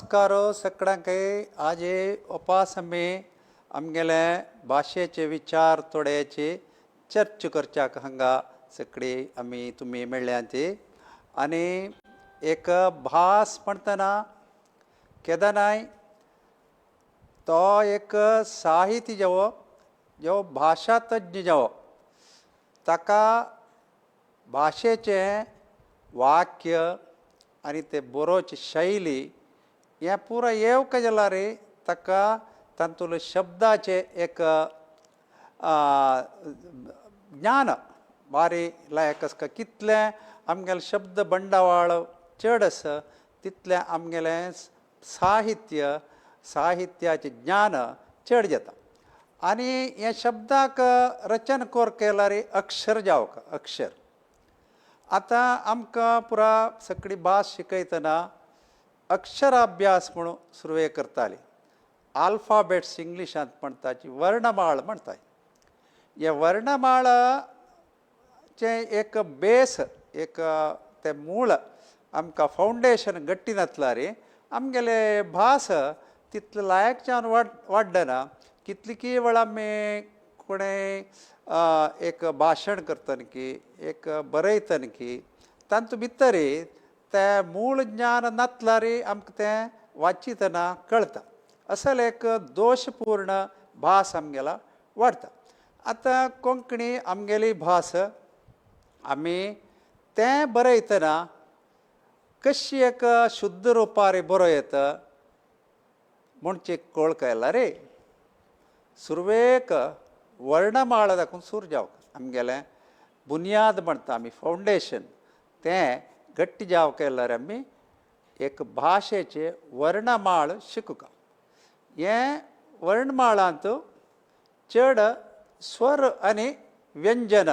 नमस्कार सगळ्यांक. आज उपास आमी आमगेले भाशेचे विचार थोड्याचे चर्च करच्याक हांगा सगळी आमी तुमी मेळ्ळ्यांत. आनी एक भास म्हणटना केदनाय तो एक साहित्य जावो जो भाशा तज्ञ जावो ताका भाशेचें वाक्य आनी ते बरोवची शैली हें पुरो येवक जाल्यार ताका तातूंतले शब्दाचें एक ज्ञान बारी लायक आसता. कितलें आमगेलें शब्द बंडावळ चड आसा तितलें आमगेलें साहित्य साहित्याचें ज्ञान चड जाता. आनी हे शब्दाक रचन कोर केल्यार अक्षर जावक अक्षर. आतां आमकां पुरा सगळी भास शिकयतना अक्षराभ्यास म्हणून सुरवेक करताली. आल्फाबेट्स इंग्लिशांत म्हणटाची वर्णमाळ म्हणटाय. हे वर्णमाळाचें एक बेस एक तें मूळ आमकां फावंडेशन गट्टी नासल्यार आमगेले भास तितले लायक जावन वाडना. कितली वेळा आमी कोणें एक भाशण करतना की एक बरयतना की तातूंत भितर तें मूळ ज्ञान नासल्यार आमकां तें वाचितना कळटा. असल एक दोशपूर्ण भास आमगेला वाडटा. आतां कोंकणी आमगेली भास आमी तें बरयतना कशी एक शुद्ध रुपार बरोवं म्हणचे कळक आयला रे. सुरवेक वर्णमाळ दाखोवन सूर जावक आमगेलें बुन्याद म्हणटा आमी फावंडेशन तें घट्ट जावक केल्यार आमी एक भाशेचें वर्णमाळ शिकुका. हें वर्णमाळांत चड स्वर आनी व्यंजन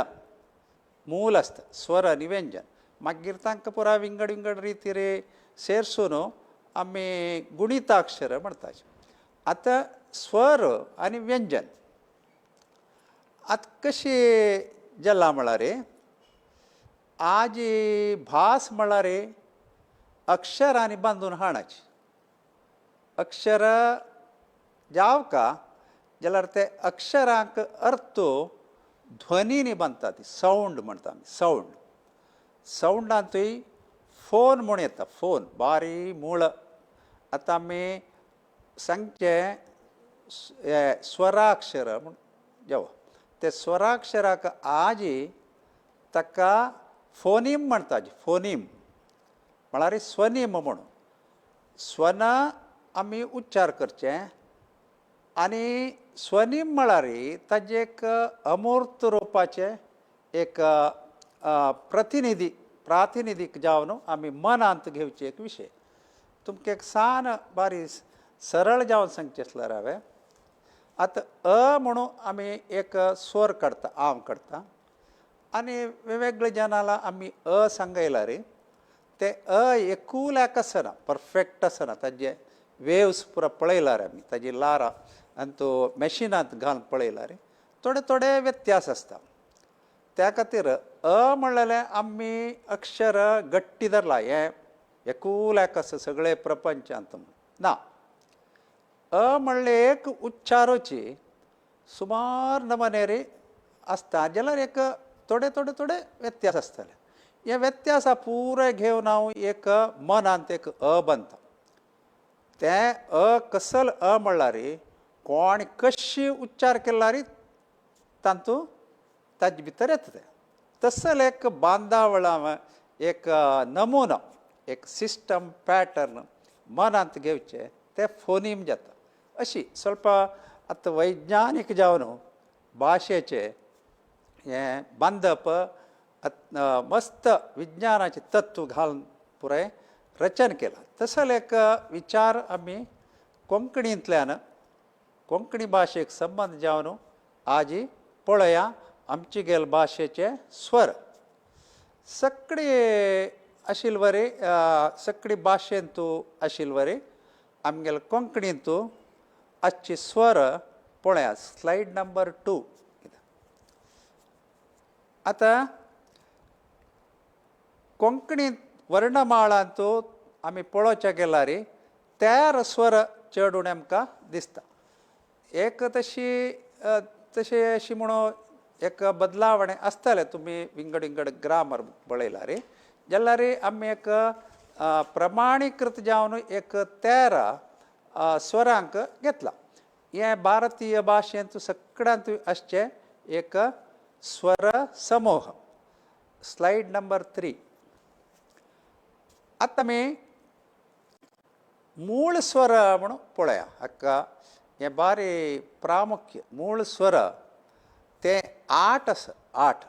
मूल आसता. स्वर आनी व्यंजन मागीर तांकां पुरा विंगड विंगड रितीर सेर्सून आमी गुणिताक्षर म्हणटा. आतां स्वर आनी व्यंजन आतां कशी जाला म्हळ्यार आज भास म्हळ्यार अक्षरांनी बांदून हाणाची. अक्षर जावका जाल्यार ते अक्षरांक अर्थ ध्वनीनी बांदता. ती सावंड म्हणटा आमी. सावंड सावंडांतूय फोन म्हूण येता. फोन बारी मूळ. आतां आमी सांगचें स्वराक्षर म्हूण जावं ते स्वराक्षराक आजी ताका फोनीम म्हणटा. फोनीम म्हळ्यार स्वनीम म्हणून स्वन आमी उच्चार करचें आनी स्वनीम म्हळ्यार ताजें एक अमूर्त रुपाचें एक प्रतिनिधी प्रातिनिधीक जावन आमी मनांत घेवचें एक विशय. तुमकां एक सान बारी सरळ जावन सांगचें आसल्यार हांवें आतां अ म्हणून आमी एक स्वर काडटा आम काडटा आनी वेगवेगळे जनाला आमी अ सांगयल्यार ते अ एकूल्याक आसना परफेक्ट आसना. ताजे वेव्स पुरा पळयल्यार आमी ताजी लारां आनी तो मॅशिनांत घालून पळयल्यार थोडे थोडे व्यत्यास आसता. त्या खातीर अ म्हणलेलें आमी अक्षर गट्टी धरला हें एकूल्याक आसा सगळे प्रपंचांत ना. अ म्हणलें एक उच्चारूची सुमार नमनेरी आसता जाल्यार एक थोडे थोडे थोडे व्यत्यास आसतले. हे व्यत्यासा पुराय घेवन हांव एक मनांत एक अ बांदता. तें अ कसल अ म्हणल्यार कोण कशी उच्चार केल्यार तातूंत ताजे भितर येता तें. तसल एक बांदावळा एक नमुनो एक सिस्टम पॅटर्न मनांत घेवचें तें फोनीम जाता. अशी स्वल्प आतां वैज्ञानीक जावन भाशेचें हें बांदप मस्त विज्ञानाचें तत्व घालून पुराय रचन केलां. तसल एक विचार आमी कोंकणींतल्यान कोंकणी भाशेक संबंद जावन आजी पळया आमचे गेल भाशेचे स्वर सगळे आशिल्ले वरी सगळी भाशेंत आशिल्ले वरी आमगेले कोंकणींत आजचे स्वर पळया. Slide number 2. आतां कोंकणी वर्णमाळांत आमी पळोवच्या गेल्यार 13 स्वर चड उणें आमकां दिसता. एक तशी तशें अशी म्हणून एक बदलावणें आसतालें. तुमी विंगड विंगड ग्रामर पळयला रे जाल्यार आमी एक प्रमाणीकृत जावन एक 13 स्वरांक घेतला. हें भारतीय भाशेंत सगळ्यांत आसचें एक स्वर समूह. Slide number 3. आतां आमी मूळ स्वर म्हणून पळया. हाका हें बारी प्रामुख्य मूळ स्वर ते 8 आसा. 8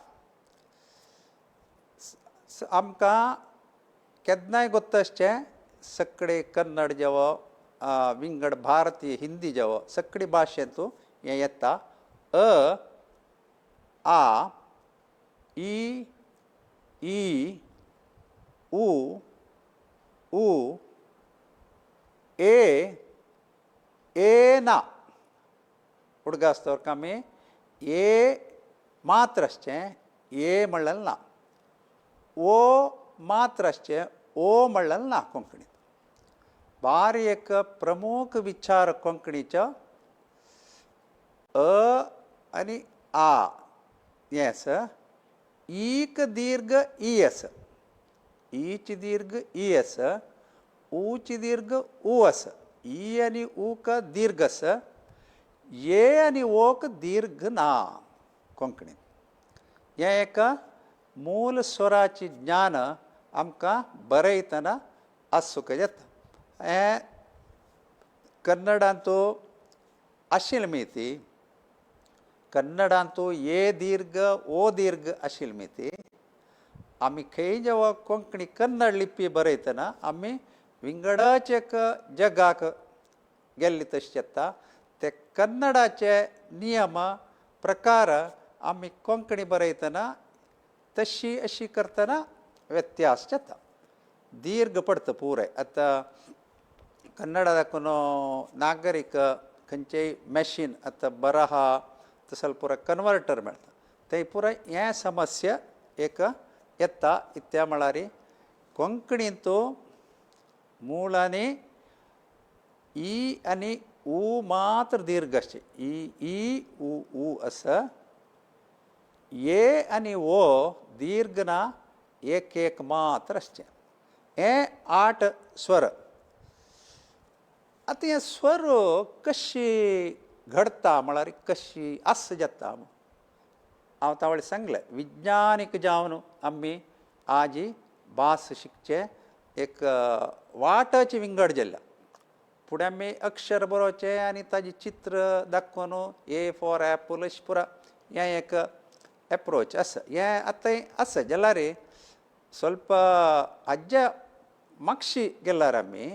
आमकां केन्नाय गोत्त आसचें सगळे कन्नड जेवो विंगड भारतीय हिंदी जेवो सगळी भाशेंत हें येता. अ, आ, इ, ई, उ, ऊ, ए, ए ना. उडगास आमी ए मात्र आसचें, ए म्हणलें ना. ओ मात्र आसचें, ओ म्हणलें ना. कोंकणींत बारी एक प्रमुख विचार कोंकणीचो अ आनी आ हें आसा. ईक दीर्घ ई आसा, ईची दीर्घ ई आसा, ऊची दीर्घ ऊ आसा. ई आनी ऊक दीर्घ आसा, ए आनी ओक दीर्घ ना कोंकणींत. हें एक मूल स्वराची ज्ञान आमकां बरयतना आसूंक येता. हें कन्नडांत आशिल्लें मी ती कन्नडांत ए दीर्घ ओ दीर्घ आशिल्लें मी ती. आमी खंय जेवा कोंकणी कन्नड लिपी बरयतना आमी विंगडाचे एक जगाक गेल्ली तशें येता. ते कन्नडाचे नियम प्रकार आमी कोंकणी बरयतना तशी अशी करतना व्यत्यास जाता. दीर्घ पडटा पुराय. आतां कन्नडा दाखोवन नागरीक खंयचेय मॅशीन आतां बरहा तसो पुराय कन्वर्टर मेळटा थंय पुराय हें समस्या एक येता. इत्या म्हळ्यार कोंकणींत मूळ आनी ई आनी ऊ मात्र दीर्घ आसचें. ई, ई, उ, ऊ आसा. ए आनी ओ दीर्घ ना, एक एक मात्र आसचें. हें 8 स्वर. आतां हें स्वर कशी घडता म्हळ्यार कशी आस जाता हांव तावळी सांगलें. विज्ञानीक जावन आमी आजी भास शिकचें एक वाटाची विंगड जाल्ल्या. फुडें आमी अक्षर बरोवचें आनी ताजें चित्र दाखोवन ए फॉर एपल अशें पुरा हें एक एप्रोच आसा. हें आतां आसा जाल्यार ಸ್ವಲ್ಪ आज्या मागशी गेल्यार आमी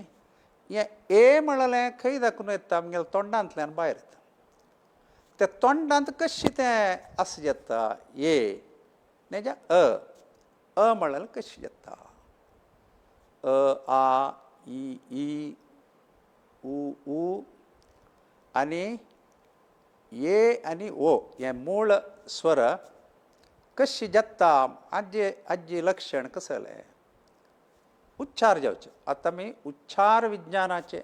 हें ए म्हणलें खंय दाखोवन येता आमगेल्या तोंडांतल्यान भायर येता. त्या तोंडांत कशें तें आस जाता ए नेजा अ, अ म्हणलें कशें जाता अ, आ, इ, ई, उ, ऊ आनी ए आनी ओ हें मूळ स्वर कशी जाता आजी आजी लक्षण कसलें उच्चार जावचे. आतां आमी उच्चार विज्ञानाचे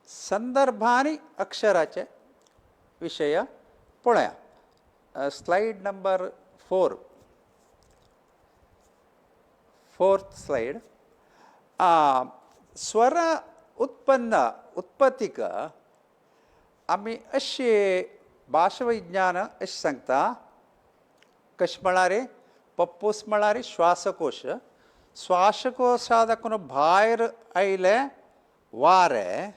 संदर्भानी अक्षराचे विशय पळया. Slide number 4, 4th slide. स्वर उत्पन्न उत्पत्तीक आमी अशें भाशविज्ञान अशें सांगता. कशें म्हळ्यार पप्पूस म्हळ्यार श्वासकोश. श्वासकोशा दाखोवन भायर आयलें वारें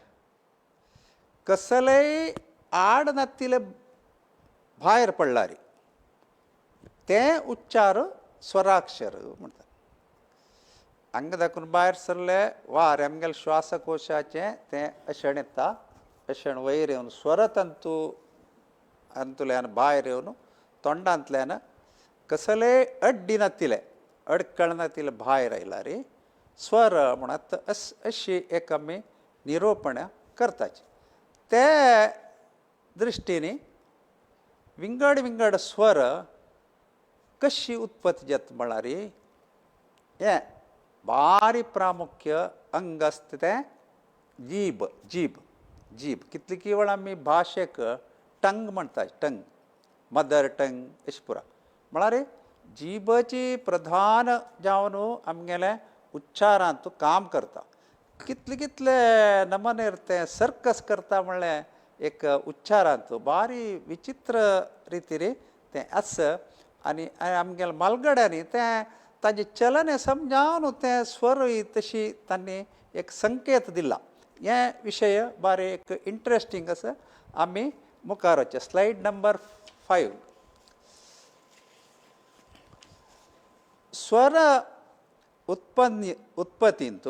कसलेय आड नातिल्लें भायर पडलार तें उच्चार स्वराक्षर म्हणटात. हांगा दाखोवन भायर सरलें वारें आमगेल्या श्वासकोशाचें तें अशें येता, अशें वयर येवन स्वरतंतू हातूंतल्यान भायर येवन तोंडांतल्यान कसलेय अड्डी नातिल्लें अडकळ नातिल्लें भायर आयला रे स्वर म्हणत अशी एक आमी निरोपण करताची. ते दृश्टीन विंगड विंगड स्वर कशी उत्पत्ती जाता म्हळ्यार हें भारी प्रामुख्य अंग आसता तें जीब जीब जीब कितली वेळ आमी भाशेक टंग म्हणटा, टंग, मदर टंग अशें पुरा. म्हळ्यार जिबची प्रधान जावन आमगेले उच्चारांत काम करता. कितले कितले नमनेर तें सर्कस करता म्हणलें एक उच्चारांत बारी विचित्र रितीर तें आसा. आनी आमगेले म्हालगड्यांनी तें ताजें चलन समजावन तें स्वरूय तशी तांणी एक संकेत दिला. हे विशय बारी एक इंट्रस्टींग आसा. आमी मुखार वचचें. Slide number 5. स्वर उत्पत्तींत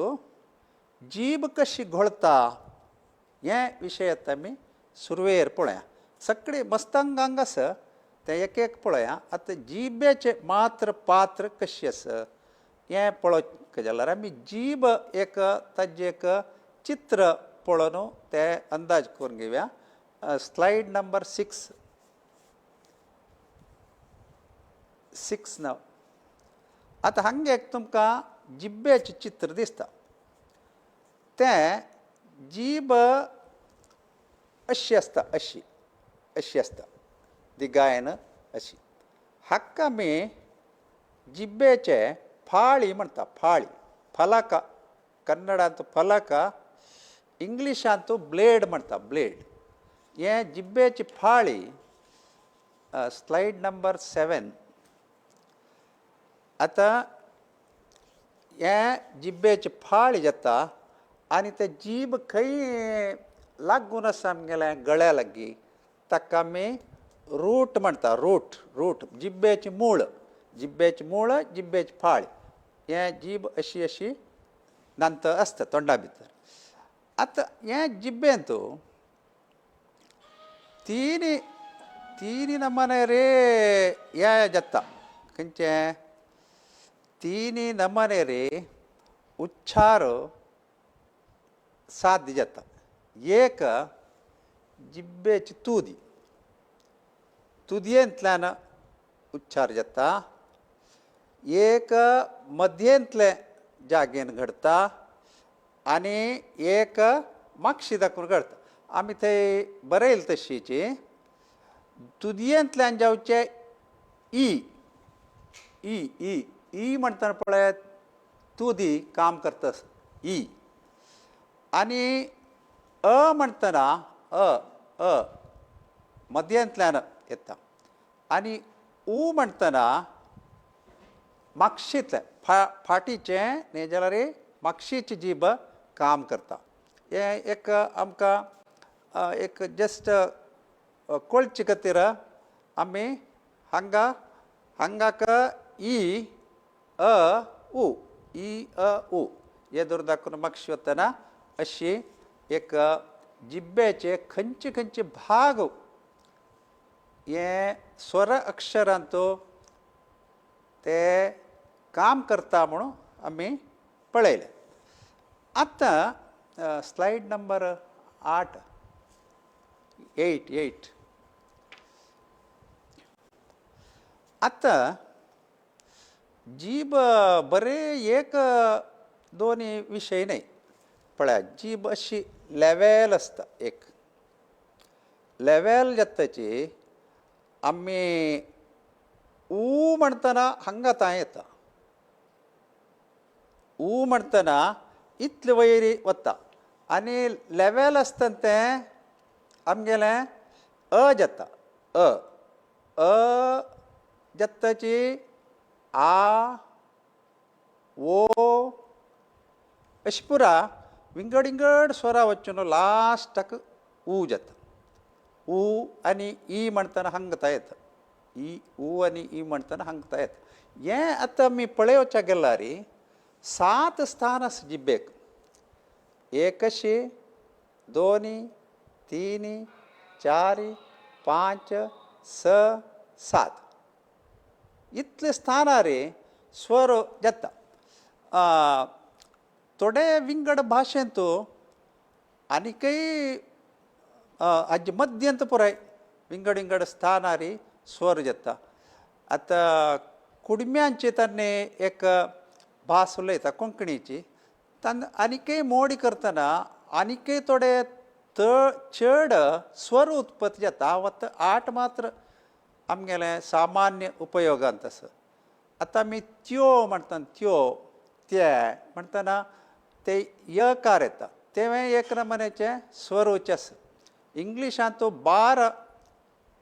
जीब कशी घोळटा हे विशय आमी सुरवेर पळया. सगळीं मस्तांगांग आसा तें एक एक पळया. आतां जिबेचें मात्र पात्र कशें आसा हें पळोवंक जाल्यार आमी जीब एक ताजें एक चित्र पळोवन तें अंदाज करून घेवया. Slide number 6 6 9. आतां हांगा एक तुमकां जिब्बेचें चित्र दिसता. तें जीब अशी आसता, अशी अशी आसता दिगायन अशी. हाका आमी जिब्बेचे फाळी म्हणटा. फाळी, फलक, कन्नडांत फलक, इंग्लिशांत ब्लेड म्हणटा, ब्लेड. हे जिब्बेची फाळी. Slide number 7. आतां हे जिब्बेची फाळी जाता आनी ते जीब खंय लागून आसा आमगेल्या गळ्या लागीं ताका आमी रूट म्हणटा. रूट, रूट जिब्बेची मूळ, जिब्बेची मूळ, जिब्बेची फाळी. हे जीब अशी अशी नंतर आसता तोंडा भितर. आतां हे जिब्बेंत तीन तीन नमने रे हे जाता. खंयचें तीन नमने रे उच्चार साध्य जाता. एक जिब्बेची तुदी, तुदयेंतल्यान उच्चार जाता. एक मध्येंतले जागेन घडता आनी एक मागशी दाखोवन घडता. आमी थंय बरयल तशीची तुदयेंतल्यान जावचे ई ई ई ई म्हणटना पळय तुदी काम करता ई. आनी अ म्हणटना अ अ मध्येंतल्यान येता. आनी उ म्हणटना मागशींतल्यान फाटीचें न्ही जाल्यार मागशीची जीब काम करता. हें एक आमकां एक जस्ट कळचे खातीर आमी हांगा हांगाक ई अ उ, ई अ उ हे धरून दाखोवन मागशी वतना अशी एक जिब्बेचे खंयचे खंयचे भाग हे स्वर अक्षरांत ते काम करता म्हणून आमी पळयलें. आतां स्लायड नंबर 8 8 8. आतां जीब बरे एक दोन विशय न्हय पळया. जीब अशी लेवेल आसता. एक लेवेल जाताची आमी ऊ म्हणटना हांगा तां येता. ऊ म्हणटना इतले वयर वता आनी लेवेल आसतना तें आमगेलें अ जाता. अ अ जाताची आ ओ अशें पुरा विंगड विंगड स्वरा वचून लास्टाक ऊ जाता. ऊ आनी ई म्हणटना हांगता येता. ई ऊ आनी ई म्हणटना हांगता येता. हें आतां आमी पळोवच्या गेल्यार 7 स्थान आसा जिब्बेक. 1 2 3 4 5 6 7 इतले स्थानार स्वर जाता. थोडे विंगड भाशेंत आनीकय हाजे मध्यंत पुराय विंगड विंगड स्थानार स्वर जाता. आतां कुडम्यांची तांणी एक भास उलयता कोंकणीची, तांकां आनीकय मोडी करतना आनीकय थोडे चड स्वर उत्पत्ती जाता. हांव आतां 8 मात्र आमगेले सामान्य उपयोगांत आसा. आतां आमी त्यो म्हणटा, त्यो ते म्हणटना ते यकार येता, तेंवें एक नमुन्याचें स्वरूच आसा. इंग्लिशांत 12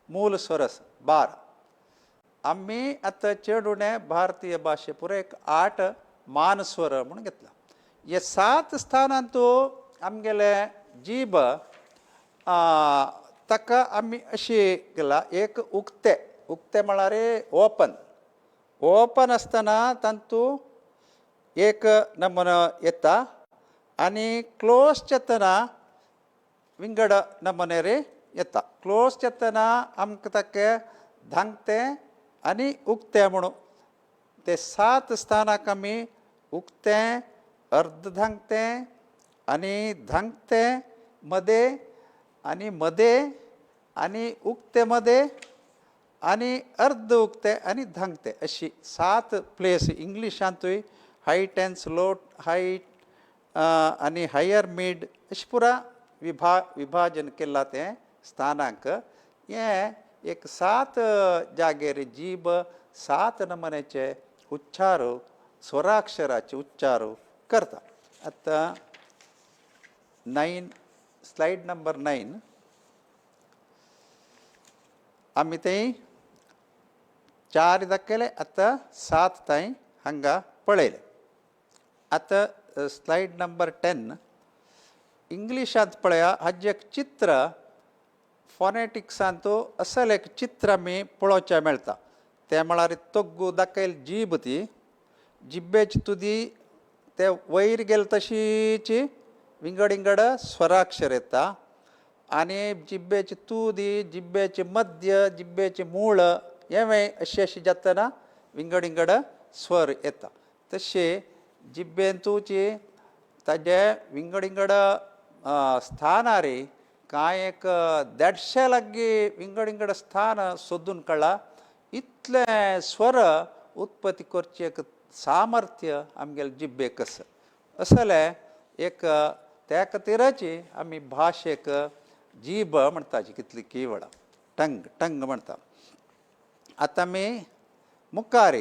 मूल स्वर आसा, 12. आमी आतां चड उणें भारतीय भाशे पुरो एक 8 मान स्वर म्हूण घेतला. हे 7 स्थानांत आमगेले जीब ताका आमी अशी केला, एक उक्ते, उक्ते म्हळ्यार ओपन, ओपन आसतना तातूंत एक नमुनो येता आनी क्लोज जातना विंगड नमुनेर येता. क्लोज जातना आमकां ताका धांकतें आनी उक्तें म्हणून ते 7 स्थानाक आमी उक्तें, अर्द धांकतें आनी धांकतें मदें आनी मदें आनी उक्ते मदें आनी अर्द उक्तें आनी धांकतें अशी 7 प्लेस. इंग्लिशांतूय हाय टेन्स, लो हाय आनी हायर मीड अशें पुरा विभाजन केलां तें स्थानांक. हें एक 7 जागेर जीब 7 नमुन्याचे उच्चार, स्वराक्षराचे उच्चार करता. आतां 9, स्लायड नंबर 9 आमी थंय 4 दाखयले, आतां 7 थंय हांगा पळयले. आतां स्लायड नंबर 10 इंग्लिशांत पळया, हाजें एक चित्र फोनेटिक्सांत असल एक चित्र आमी पळोवचें मेळटा. तें म्हळ्यार तोग्गू दाखयल जीब, ती जिब्बेची तुदी ते वयर गेले तशीच विंगड विंगड स्वराक्षर येता आनी जिब्बेची तुदी, जिब्बेची मध्य, जिब्बेची मूळ हें अशें अशें जातना विंगड विंगड स्वर येता. तशें जिब्बेंतूची ताजे विंगड विंगड स्थानार कांय एक 150 लागीं विंगड विंगड स्थान सोदून काडला. इतलें स्वर उत्पत्ती करचें एक सामर्थ्य आमगेले जिब्बेक आसा. असलें एक त्या खातीरच आमी भाशेक जीब म्हणटाची, कितली किवळा टंग टंग म्हणटा. आतां आमी मुखार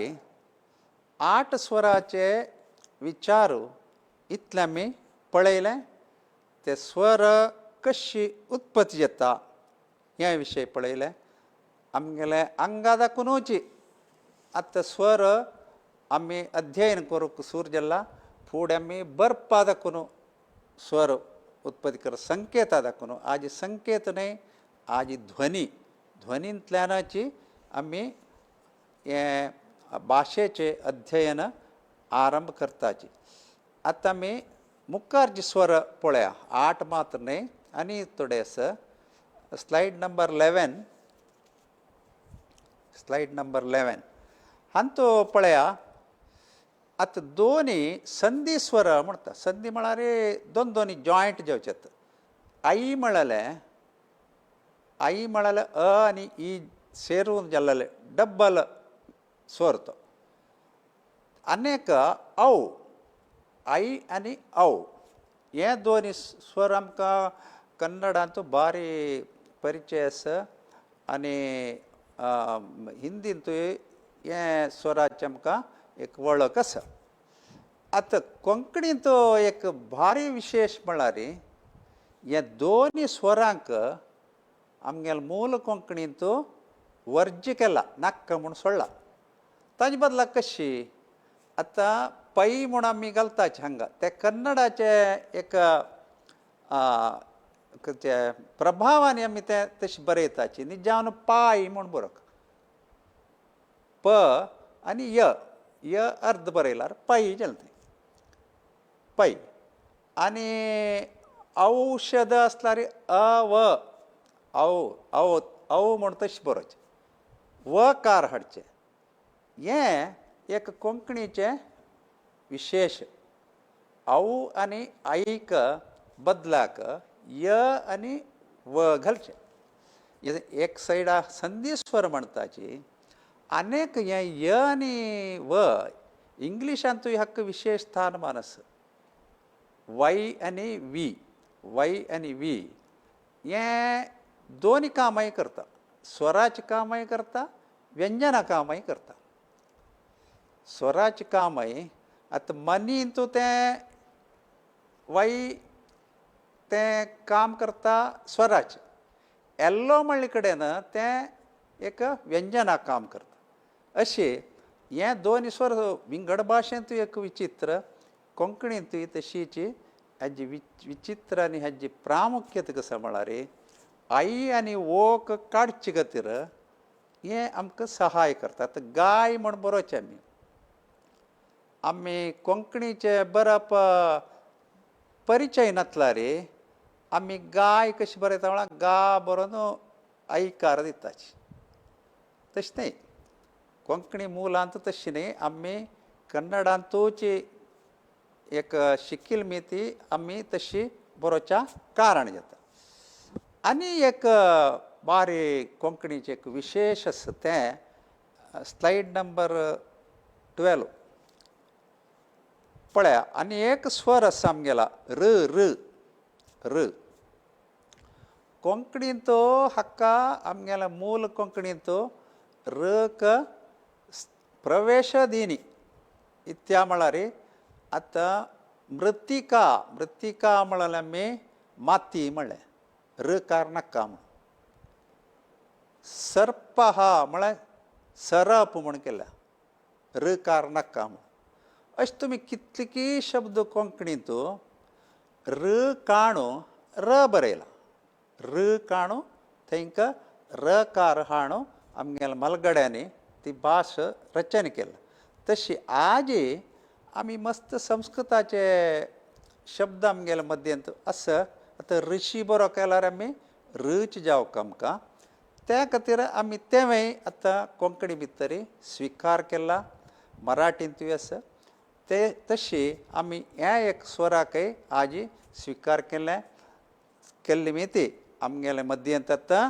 8 स्वराचे विचार इतले आमी पळयलें. ते स्वर कशी उत्पत्ती जाता हे विशय पळयलें. आमगेले आंगा दाखोवनूच आतां स्वर आमी अध्ययन करूंक सूर जाल्ला. फुडें आमी बरपा दाखोवन स्वर उत्पत्ती कर, संकेता दाखोवन. आज संकेत न्हय, आज ध्वनी, ध्वनींतल्यानच आमी हें भाशेचें अध्ययन आरंभ करताची. आतां आमी मुखारचे स्वर पळया, 8 मात्र न्हय आनी थोडे आसा. स्लायड नंबर 11, स्लायड नंबर 11 हांतू पळया. आतां दोनी संधी स्वर म्हणटा. संधी म्हळ्यार दोन दोनी जॉयंट जावचे. आई म्हळ्यालें, आई म्हळ्यालें अ आनी ई सेरून जाल्लें डब्बल स्वर तो. आनी एक औ, आई आनी औ हे दोनी स्वर आमकां कन्नडांत भारी परिचय आसा आनी हिंदींतूय हे स्वराचें आमकां एक वळख आसा. आतां कोंकणींत एक भारी विशेश म्हळ्यार हे दोनी स्वरांक आमगेले मूल कोंकणींत वर्ज्य केला, नाक्क म्हूण सोडला. ताजे बदला कशी आतां पै म्हूण आमी घालताच हांगा, ते कन्नडाचे एक प्रभावान आमी ते तशें बरयताची. निजावन पाय म्हूण बरोवप, प आनी य, य अर्द बरयल्यार पै जालें तें पै. आनी औषध आसल्यार अ व, औ औ औ म्हूण तशें बरोवचें, व कार हाडचें. हें एक कोंकणीचें विशेश. औ आनी ऐक बदलाक य आनी व घालचें. एक सायडा संधी स्वर म्हणटाची, आनेक हें य आनी व इंग्लिशांतूय हाका विशेश स्थानमान आसा. वाय आनी वी, वाय आनी वी हें दोन कामांय करता, स्वराचें कामय करता, व्यंजना कामय करता. स्वराचें कामय आतां मनींतू तें वाय तें काम करता स्वराचें, येल्लो म्हणले कडेन तें एक व्यंजना काम करता. अशें हें दोन स्वर विंगड भाशेंतूय एक विचित्र, कोंकणींतूय तशीच हाजी विचित्र आनी हाजी प्रामुख्यता कशें म्हळ्यार आई आनी ओक काडचे खातीर हें आमकां सहाय करता. आतां गाय म्हण बरोवचें आमी, आमी कोंकणीचें बरप परिचय नासल्यार आमी गाय कशी बरयता म्हळ्यार गा बरोवन आयकार दिताची, तशें न्हय. कोंकणी मुलांत तशें न्हय, आमी कन्नडांतूच एक शिकिल्ली मी ती आमी तशी बरोवच्या कारण जाता. आनी एक बारीक कोंकणीचें एक विशेश आसा तें स्लायड नंबर 12 पळया. आनी एक स्वर आसा आमगेला र र र. कोंकणींत हाका आमगेल्या मूल कोंकणींत र क प्रवेश दिनी इत्या म्हळ्यार आतां मृत्तिका, मृत्तिका म्हळ्यार आमी माती म्हणलें, र कार नाका म्हण. सर्पः म्हळ्यार सरप म्हूण केल्या, र कार नाका म्हण. अशें तुमी कितलेकी शब्द कोंकणींत र काणू र बरयला, र काणू थंयका र कार हाणू आमगेल्या मलगड्यांनी ती भास रचना केल्या. तशी आजी आमी मस्त संस्कृताचे शब्द आमगेल्या मद्यंत आसा. आतां ऋषी बरो केल्यार आमी ऋच जावंक आमकां, त्या खातीर आमी तेंवूय आतां कोंकणी भितर स्विकार केला, मराठींतूय आसा ते. तशी आमी ह्या एक स्वराकय आजी स्विकार केलें केल्ली मी ती आमगेल्या मद्यंत आतां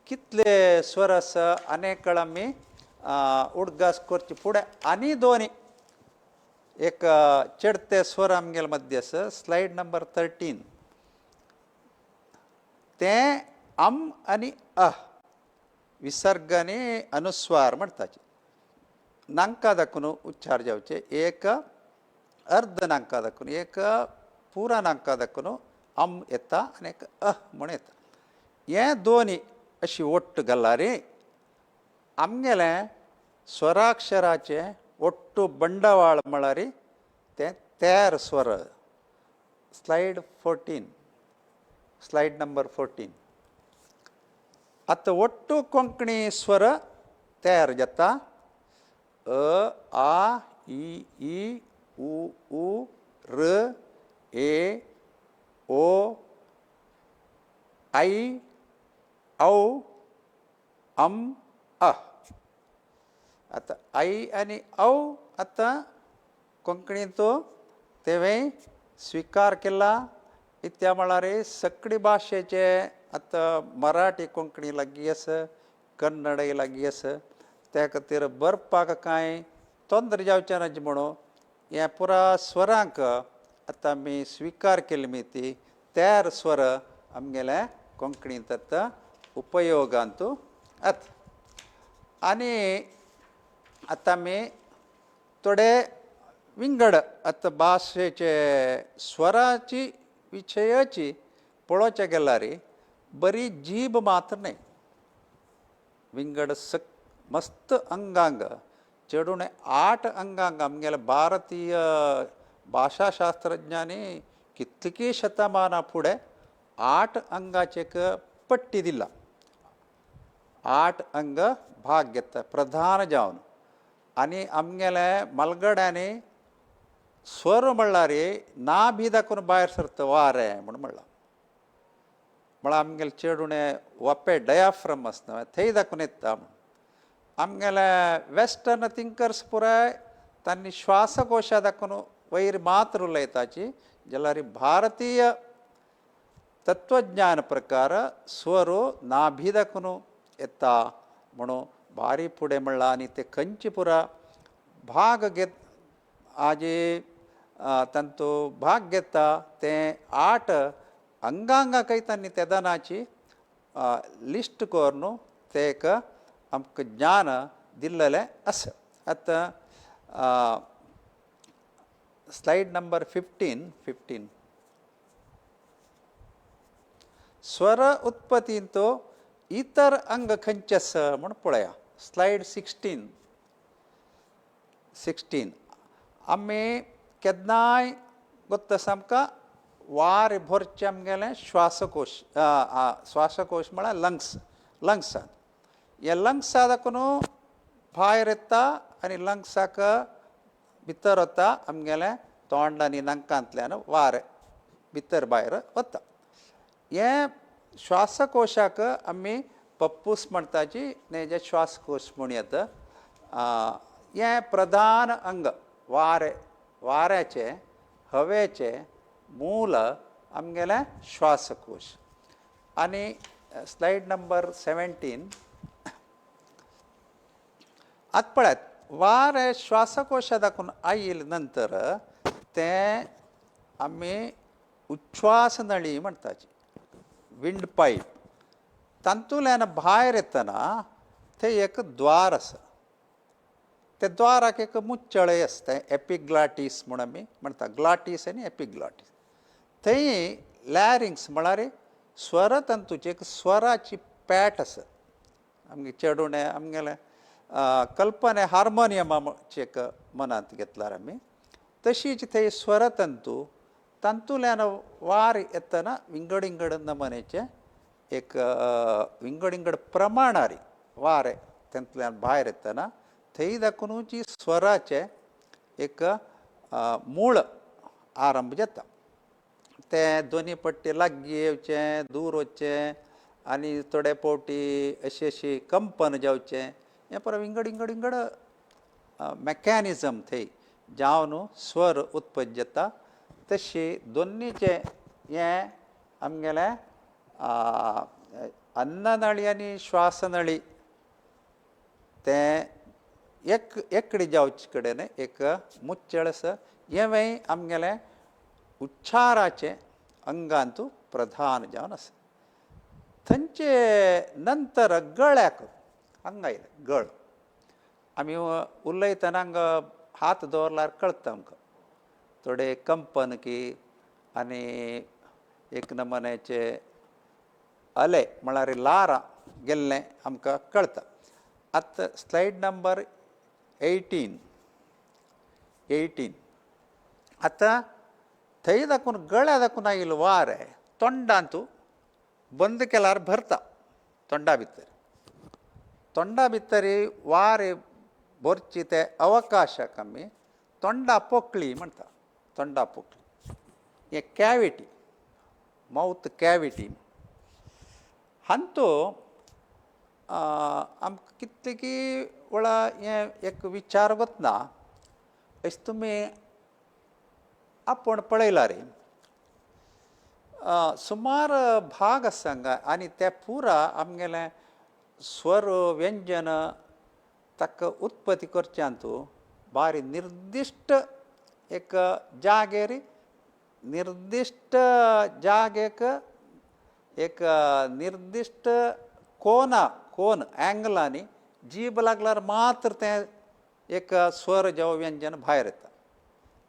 कितले स्वर आसा अनेक वेळ आमी उडगास करचे फुडें आनी दोनी एक चडते स्वर आमगेले मद्य आसा. स्लायड नंबर 13 तें अम आनी अह विसर्ग आनी अनुस्वार म्हणटाचे. नांका दाखून उच्चार जावचे, एक अर्द नांका दाखून, एक पुरा नांका दाखून अम येता आनी एक अह म्हण येता. हें दोनी अशी ओट्ट घाल्यार आमगेलें स्वराक्षराचें ಒಟ್ಟು ಬಂಡವಾಳ म्हळ्यार तें 13 स्वर. Slide 14, slide number 14. आतां ಒಟ್ಟು कोंकणी स्वर तयार जाता अ आ इ ई उ ऊ र ए ओ ऐ औ अम अ. आतां ऐ आनी औ आतां कोंकणींत तेंवें स्विकार केला. इत्या म्हळ्यार सगळी भाशेचे आतां मराठी कोंकणी लागीं आसा, कन्नडय लागीं आसा, त्या खातीर बरपाक कांय तोंदर जावचें ना म्हणून हें पुरा स्वरांक आतां आमी स्विकार केली मी ती 13 स्वर आमगेल्या कोंकणींत आतां उपयोगांत आतां. आनी आतां आमी थोडे विंगड आतां भाशेचे स्वराची विशयाची पळोवचें गेल्यार बरी जीब मात्र न्हय, विंगड मस्त अंगांग चेडूण 8 अंगांग आमगेल्या भारतीय भाशाशास्त्रज्ञांनी कितलीं शतमानां फुडें 8 अंगाचे एक पट्टी दिला. 8 अंग भाग घेता प्रधान जावन. आनी आमगेले मलगड्यांनी स्वर म्हणल्यार नाभी दाखोवन भायर सरता वारें म्हूण म्हणलां. म्हळ्यार आमगेले चेडूणे वपे डयाफ्रम आसता थंय दाखोवन येता म्हूण. आमगेले वेस्टर्न थिंकर्स पुराय तांणी श्वासकोशा दाखोवन वयर मात्र उलयताची, जाल्यार भारतीय तत्वज्ञान प्रकार स्वर नाभी दाखोवन येता म्हणून भारी फुडें म्हणलां. आनी ते खंयचे पुरा भाग घेत आजी तांचो भाग घेता तें 8 अंगांगाकय तांणी तेदनाची लिस्ट करून ते एक आमकां ज्ञान दिल्लेलें आसा. आतां स्लायड नंबर 15. स्वर उत्पत्तींत इतर अंग खंयचे आसा म्हूण पळया. स्लायड 16. आमी केन्नाय गोत्त आसा आमकां वारें भरचें आमगेलें श्वासकोश, श्वासकोश म्हळ्यार लंग्स, लंग्सांत हे लंग्सा दाखून भायर येता आनी लंग्साक भितर वता आमगेलें तोंड आनी नाकांतल्यान वारें भितर भायर वता. हे श्वासकोशाक आमी पप्पूस म्हणटाची नेजे श्वासकोश म्हूण येता. हें प्रधान अंग वारें, वाऱ्याचें हवेचें मूल आमगेलें श्वासकोश. आनी स्लायड नंबर 17. आतां पळयात वारें श्वासकोशा दाखून आयले नंतर तें आमी उच्छ्वास नळी म्हणटाची, विंड पायप. तातूंतल्यान भायर येतना थंय एक द्वार आसा, त्या द्वाराक एक मुच्चळे आसता, तें एपिग्लाटीस म्हूण आमी म्हणटा, ग्लाटीस आनी एपिग्लाटीस. थंय लॅरिंग्स म्हळ्यार स्वरतंतूची एक स्वराची पॅट आसा. आमगे चेडूणें आमगेलें कल्पना हार्मोनियमाची एक मनांत घेतल्यार आमी तशीच थंय स्वरतंतू तातूंतल्यान वार येतना विंगड विंगड नमनेचे एक विंगड विंगड प्रमाणारी वारें तातूंतल्यान भायर येतना थंय दाखोवन जी स्वराचें एक मूळ आरंभ जाता. तें दोनी पट्टी लागीं येवचें, दूर वचचें आनी थोडे फावटी अशी अशी कंपन जावचें, हें पुरो विंगड विंगड विंगड मॅकॅनिजम थंय जावन स्वर उत्पत्ती जाता. तशी दोनीचें हें आमगेलें अन्ननळी आनी श्वासनळी तें एक एकडी जावचे कडेन एक मुच्चळ आसा. हेंवूय आमगेलें उच्चाराचें अंगांतू प्रधान जावन आसा. थंयचे नंतर गळ्याक हांगा आयलें गळ. आमी उलयतना हांगा हात दवरल्यार कळटा आमकां थोडे कंपन की आनी एक नमन्याचे अले म्हळ्यार लारां गेल्लें आमकां कळटा. आतां स्लायड नंबर 18. आतां थंय दाखून गळ्या दाखून आयिल्लो वारें तोंडांतू बंद केल्यार भरता, तोंडा भितर, तोंडा भितर वारें भरची ते अवकाशाक आमी तोंडा पोकळी म्हणटा, तोंडा पोकळी हे कॅविटी, मावथ कॅविटी. हांतू आमकां कितले की वेळा हें एक विचार वतना अशें तुमी आपूण पळयला रे सुमार भाग आसा हांगा आनी ते पुरा आमगेलें स्वर व्यंजन ताका उत्पत्ती करच्यांतू बारी निर्दिश्ट एक जागेर निर्दिश्ट जागेक एक निर्दिश्ट कोना कोन एंगलांनी जीब लागल्यार मात्र तें एक स्वर जावं व्यंजन भायर येता.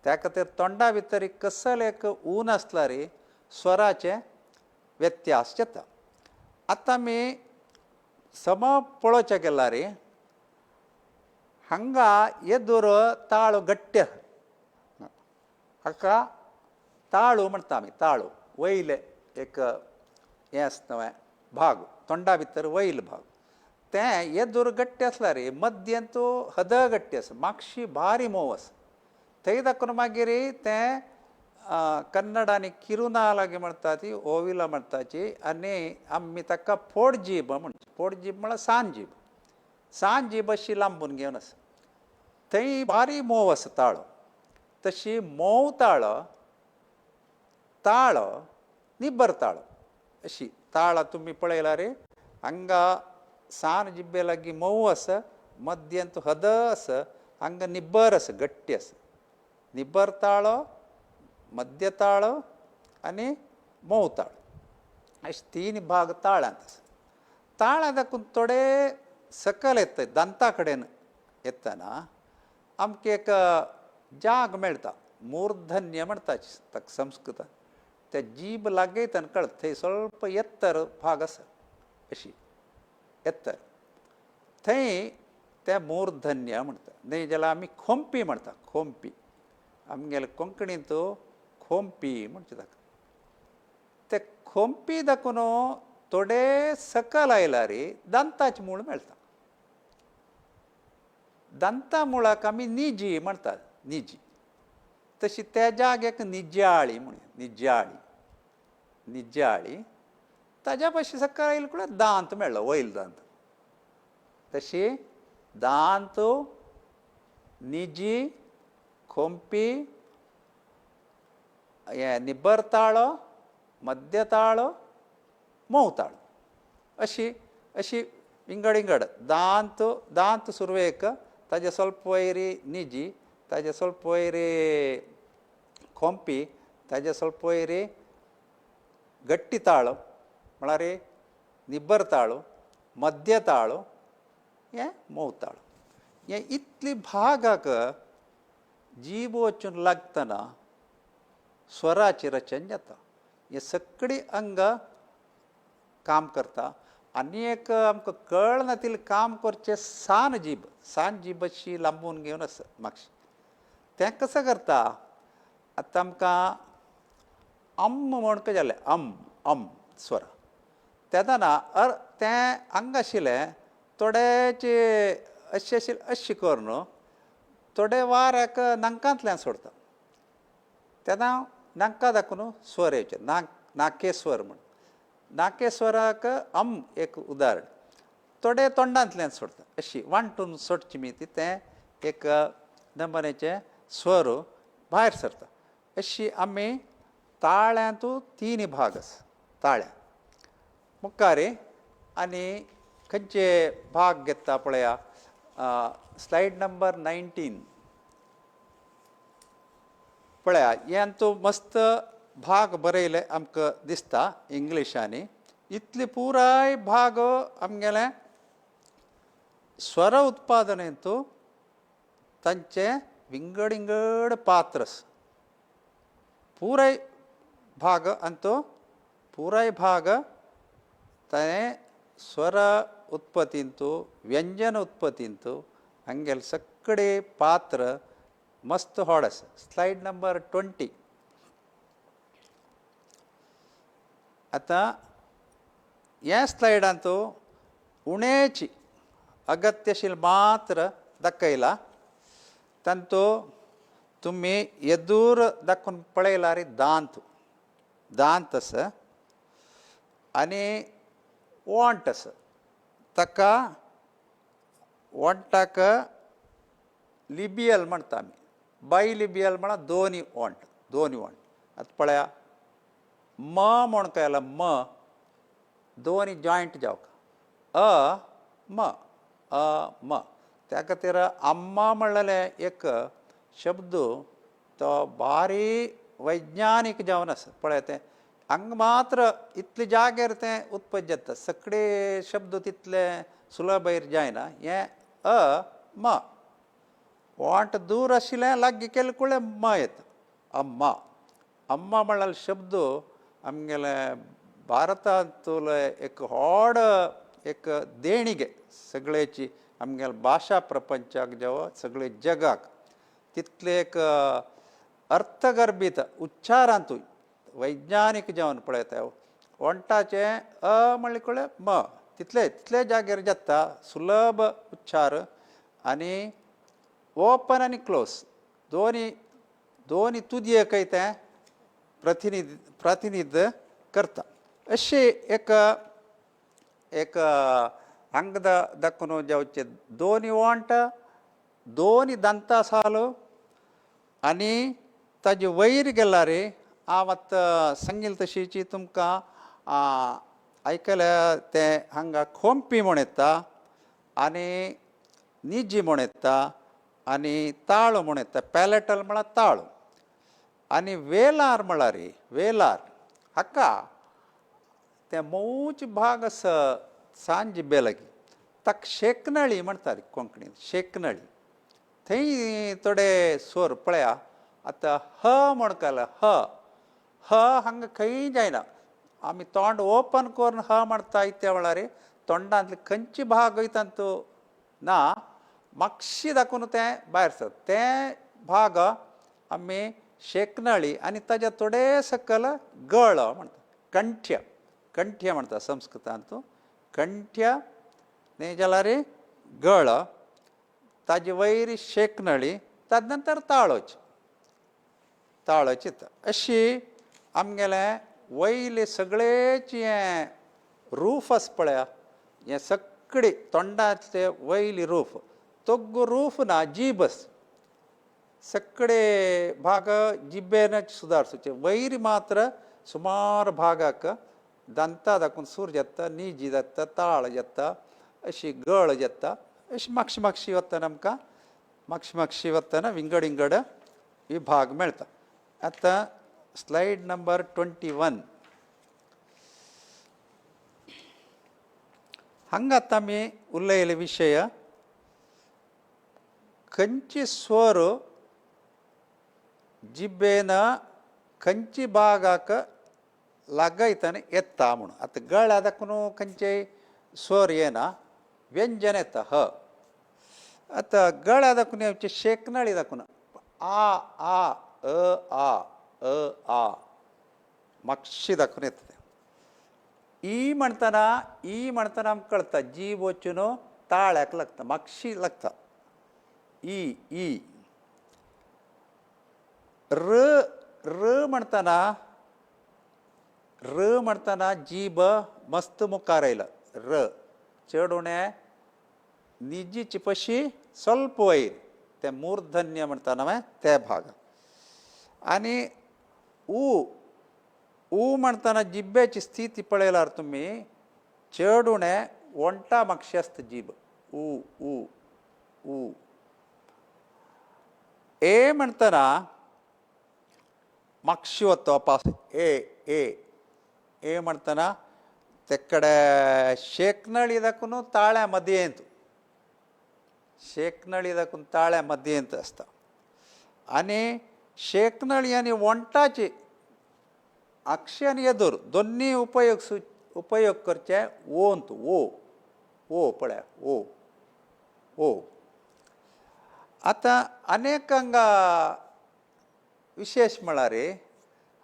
त्या खातीर तोंडा भितर कसल एक ऊन आसल्यार स्वराचें व्यत्यास जाता. आतां आमी सम पळोवचें गेल्यार हांगा येदोर ताळो घट्ट, हाका ताळू म्हणटा आमी, ताळू वयलें एक हें आसता भाग तोंडा भितर वयल भाग, तें येदोर घट्ट आसल्यार मद्यंत हद घट्ट आसा, मागशी भारी मोव आसा. थंय दाखोवन मागीर तें कन्नड आनी किरुना लागीं म्हणटा ती ओविला म्हणटाची आनी आमी ताका फोड जीब म्हणटा. फोड जीब म्हळ्यार सान जीब, सान जीब अशी लांबून घेवन आसा. थंय भारी मोव आसा ताळो, तशी मोव ताळो, ताळो निबर ताळो अशी ताळो तुमी पळयला रे हांगा सान जिब्बे लागीं मोव आसा, मद्यंत हद आसा, हांगा निबर आसा, घट्टी आसा. निबर ताळो, मध्य ताळो आनी मोव ताळो. अशे तीन भाग ताळ्यांत आसा. ताळ्या दाखून थोडे सकयल येता, दांता कडेन येतना आमकां एक जाग मेळटा, मूर्धन्य म्हणटा ताका संस्कृतान. त्या जीब लागयतना कळटा थंय स्वल्प एत्तर भाग आसा, अशी एत्तर थंय तें मूर्धन्य म्हणटा. न्हय जाल्यार आमी खोंपी म्हणटा, खोंपी आमगेले कोंकणींत खोंपी म्हणचे ताका. ते खोंपी दाखोवन थोडे सकयल आयल्यार दांताचें मूळ मेळटा. दांता मुळाक आमी निजी म्हणटात, निजी. तशी त्या जाग्याक निज्याळी म्हणूया, निज्याळी, निज्याळी. ताज्या पाशी सकयल आयले कडेन दांत मेळ्ळो, वयल दांत. तशी दांत, निजी, खोंपी, हें निबर ताळो, मध्य ताळो, मोव ताळो, अशी अशी विंगड विंगड. दांत, दांत सुरवेक, ताजे स्वल्प वयर निजी, ताजे स्वल्प वयर खोंपी, ताजे स्वल्प वयर गट्टी ताळो म्हळ्यार निबर ताळो, मध्य ताळो, हें मोव ताळो. हे इतली भागाक जीब वचून लागतना स्वराची रचन जाता. हे सगळीं अंग काम करता. आनी एक आमकां कळना तितलें काम करचें सान जीब, सान जीब अशी लांबून घेवन आसा मातशी. तें कसो करता, आतां आमकां अम्म म्हण जालें, अम अम स्वर तेन्ना अर तें अंग आशिल्लें थोडेचें अशें आशिल्लें, अशें करून थोडे वाऱ्याक नाकांतल्यान सोडता, तेन्ना नाका दाखोवन स्वर येवचे, नाक नाकेस्वर म्हण. नाकेस्वराक अम एक उदाहरण. थोडे तोंडांतल्यान सोडता, अशी वांटून सोडची मी तें एक नमुन्याचें स्वर भायर सरता. अशी आमी ताळ्यांत तीन भाग आसा. ताळ्या मुखार आनी खंयचे भाग घेता पळया, स्लायड नंबर 19 पळया. हें तूं मस्त भाग बरयले आमकां दिसता इंग्लिशांनी. इतले पुराय भाग आमगेले स्वर उत्पादनेंत तांचे विंगड विंगड पात्र आसा. पुराय भाग आनी पुराय भाग तें स्वर उत्पत्तींत, व्यंजन उत्पत्तींत हांगेले सगळे पात्र मस्त व्हड आसा. Slide number 20. आतां ह्या स्लायडांत उणेची अगत्यशील मात्र दाखयला. तांतू तुमी येदूर दाखोवन पळयल्यार दांत, दांत आसा आनी वोंट आसा. ताका वोंटाक लिबियल म्हणटा आमी, बायलिबियल म्हळ्यार दोनी वोंट, दोनी वोंट. आतां पळया म म्हण केला, म दोनी जॉयंट जावक, अ म, अ म. त्या खातीर अम्मा म्हणलेलें एक शब्द तो भारी वैज्ञानीक जावन आसा. पळय तें हांगा मात्र इतले जाग्यार तें उत्पत्ती जाता, सगळे शब्द तितले सुलभैर जायना. हें अ म वोंट दूर आशिल्लें लागीं केलें कुळें म येता, अम्मा. अम्मा म्हणलेलो शब्द आमगेले भारतांतलो एक व्हड एक देणगे सगळ्याची आमगेले भाशा प्रपंचाक जावं सगळे जगाक तितले एक अर्थगर्भीत उच्चारांतूय वैज्ञानीक जावन पळयता. वोंटाचें अ म्हणलें कळ्ळें म तितले तितले जाग्यार जाता सुलभ उच्चार. आनी ओपन आनी क्लोज दोनी दोनी तुदयेकय तें प्रतिनिध करता. अशें एक एक हांगा दाखोवन जावचें दोनी वोंट, दोनी दांता सालो आनी ताजे वयर गेल्यार हांव आतां सांगील तशीची तुमकां आयकल्या तें हांगा खोंपी म्हण येता आनी निजी म्हण येता आनी ताळो म्हण येता. पॅलेटल म्हळ्यार ताळो. आनी वेलार म्हळ्यार वेलार हाका ते मोवच भाग आसा सान जिब्बे लागीं ताका शेकनळी म्हणटात कोंकणीन, शेकनळी. थंय थोडे स्वर पळया. आतां ह म्हणकाल ह, ह हांगा खंय जायना. आमी तोंड ओपन करून ह म्हणटा इतल्या वेळार तोंडांतले खंयचे भाग वयता तो ना, मातशी दाखोवन तें भायर सरता. तें भाग आमी शेकनळी आनी ताज्या थोडे सकल गळ म्हणटा, कंठ्य, कंठ्य म्हणटा संस्कृतांत. कंठ्य न्ही जाल्यार गळ, ताजे वयर शेकनळी, ताजे नंतर ताळोची, ताळोची. अशी आमगेले वयले सगळेचे हें रूफ आसा पळया, हें सगळे तोंडांतले वयली रूफ, तोग्गो रूफ ना जीब आसा. सगळे भाग जिब्बेनच सुदारचें. वयर मात्र सुमार भागाक दंता दाखोवन सूर जाता, निजी जाता, ताळ जाता, अशी गळ जाता. अशी मागशी मागशी वतना आमकां मागशी मागशी वतना विंगड विंगड विभाग मेळटा. आतां स्लायड नंबर 21. हांगा आतां आमी उलयले विशय खंयची स्वर जिब्बेन खंयची भागाक लागयतना येता म्हणून. आतां गळ्या दाखोवन खंयचेय स्वर येना, व्यंजन येता ह. आतां गळ्या दाखोवन येवचे शेकनळी दाखोवन आ आ अ आ अ आ मातशी दाखोवन येता. ई म्हणटना, ई म्हणटना आमकां कळटा जीब वचून ताळ्याक लागता, मातशी लागता ई ई. र र म्हणटना, र म्हणटना जीब मस्त मुखार आयला र, चड उणें निजीची पशी स्वल्प वयर तें मूर्धन्य म्हणटा न्हय ते भाग. आनी उ, उ म्हणटना जिब्बेची स्थिती पळयल्यार तुमी चड उणें वण्टा मातशी आसता जीब उ उ उ. ए म्हणटना मातशी वता पास ए ए ए म्हणटना तेकडे शेकनळी दाखोवन ताळ्या मदयेंत, शेकनळी दाखोवन ताळ्या मदयेंत आसता. आनी शेकनळी आनी वण्टाची अक्षी आनी येदोर दोन्ही उपयोग उपयोग करचे ओंत ओ ओ पळया ओ ओ. आतां अनेक हांगा विशेश म्हळ्यार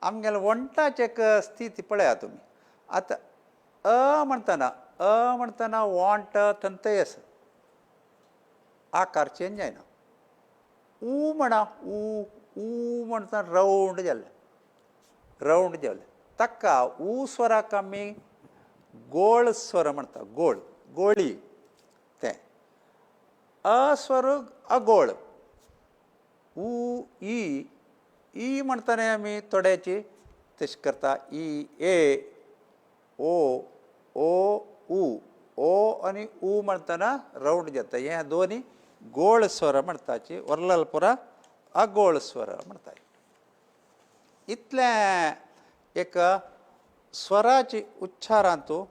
आमगेले वण्टाची एक स्थिती पळया तुमी. आतां अ म्हणटना, अ म्हणटना वोंट थंय आसा, आकार चेंज जायना. ऊ म्हणा, ऊ ऊ म्हणटना रावंड जालें, रावंड जालें. ताका ऊ स्वराक आमी गोळ स्वर म्हणटा, गोळ गोळी तें. अ स्वर अगोळ. ऊ ई ई म्हणटना आमी थोड्याची तशें करता ई ए ओ ओ उ ओ आनी उ म्हणटना रावंड जाता. हे दोनी गोळ स्वर म्हणटाची, वरलाल पुरा अगोळ स्वर म्हणटा. इतलें एक स्वराची उच्चारांतू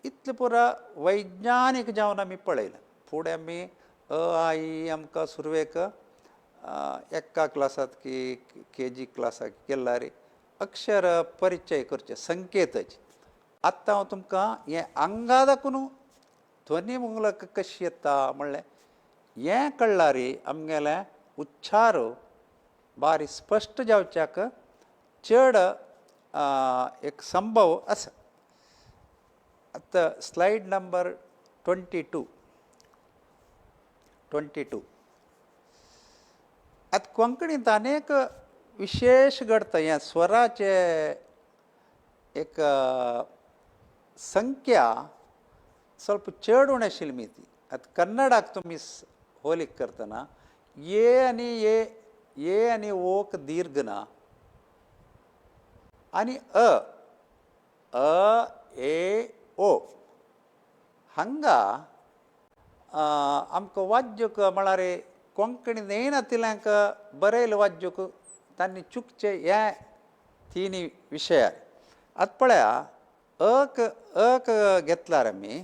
इतलें पुरा वैज्ञानीक जावन आमी पळयलें. फुडें आमी अ आ इ आमकां सुरवेक एका क्लासांत की के जी क्लासाक केल्यार अक्षर परिचय करचे संकेताचे. आतां हांव तुमकां हें आंगा दाखोवन ध्वनी मुलक कशी येता म्हणलें हें कळ्ळार आमगेलें उच्चार बारी स्पश्ट जावच्याक चड एक संभव आसा. आतां स्लायड नंबर 22 22. आतां कोंकणींत अनेक विशेश घडता. हें स्वराचे एक संख्या ಸ್ವಲ್ಪ चड उणें आशिल्ली ती. आतां कन्नडाक तुमी होलीक करतना ए आनी ए, ए आनी ओक दीर्घ ना, आनी अ अ ए ओ हांगा आमकां वाद्यूक म्हळ्यार कोंकणी नेयनातिल्यांक बरयले वाद्यूक तांणी चुकचे हे तिनी विशयार. आतां पळया अक अक घेतल्यार आमी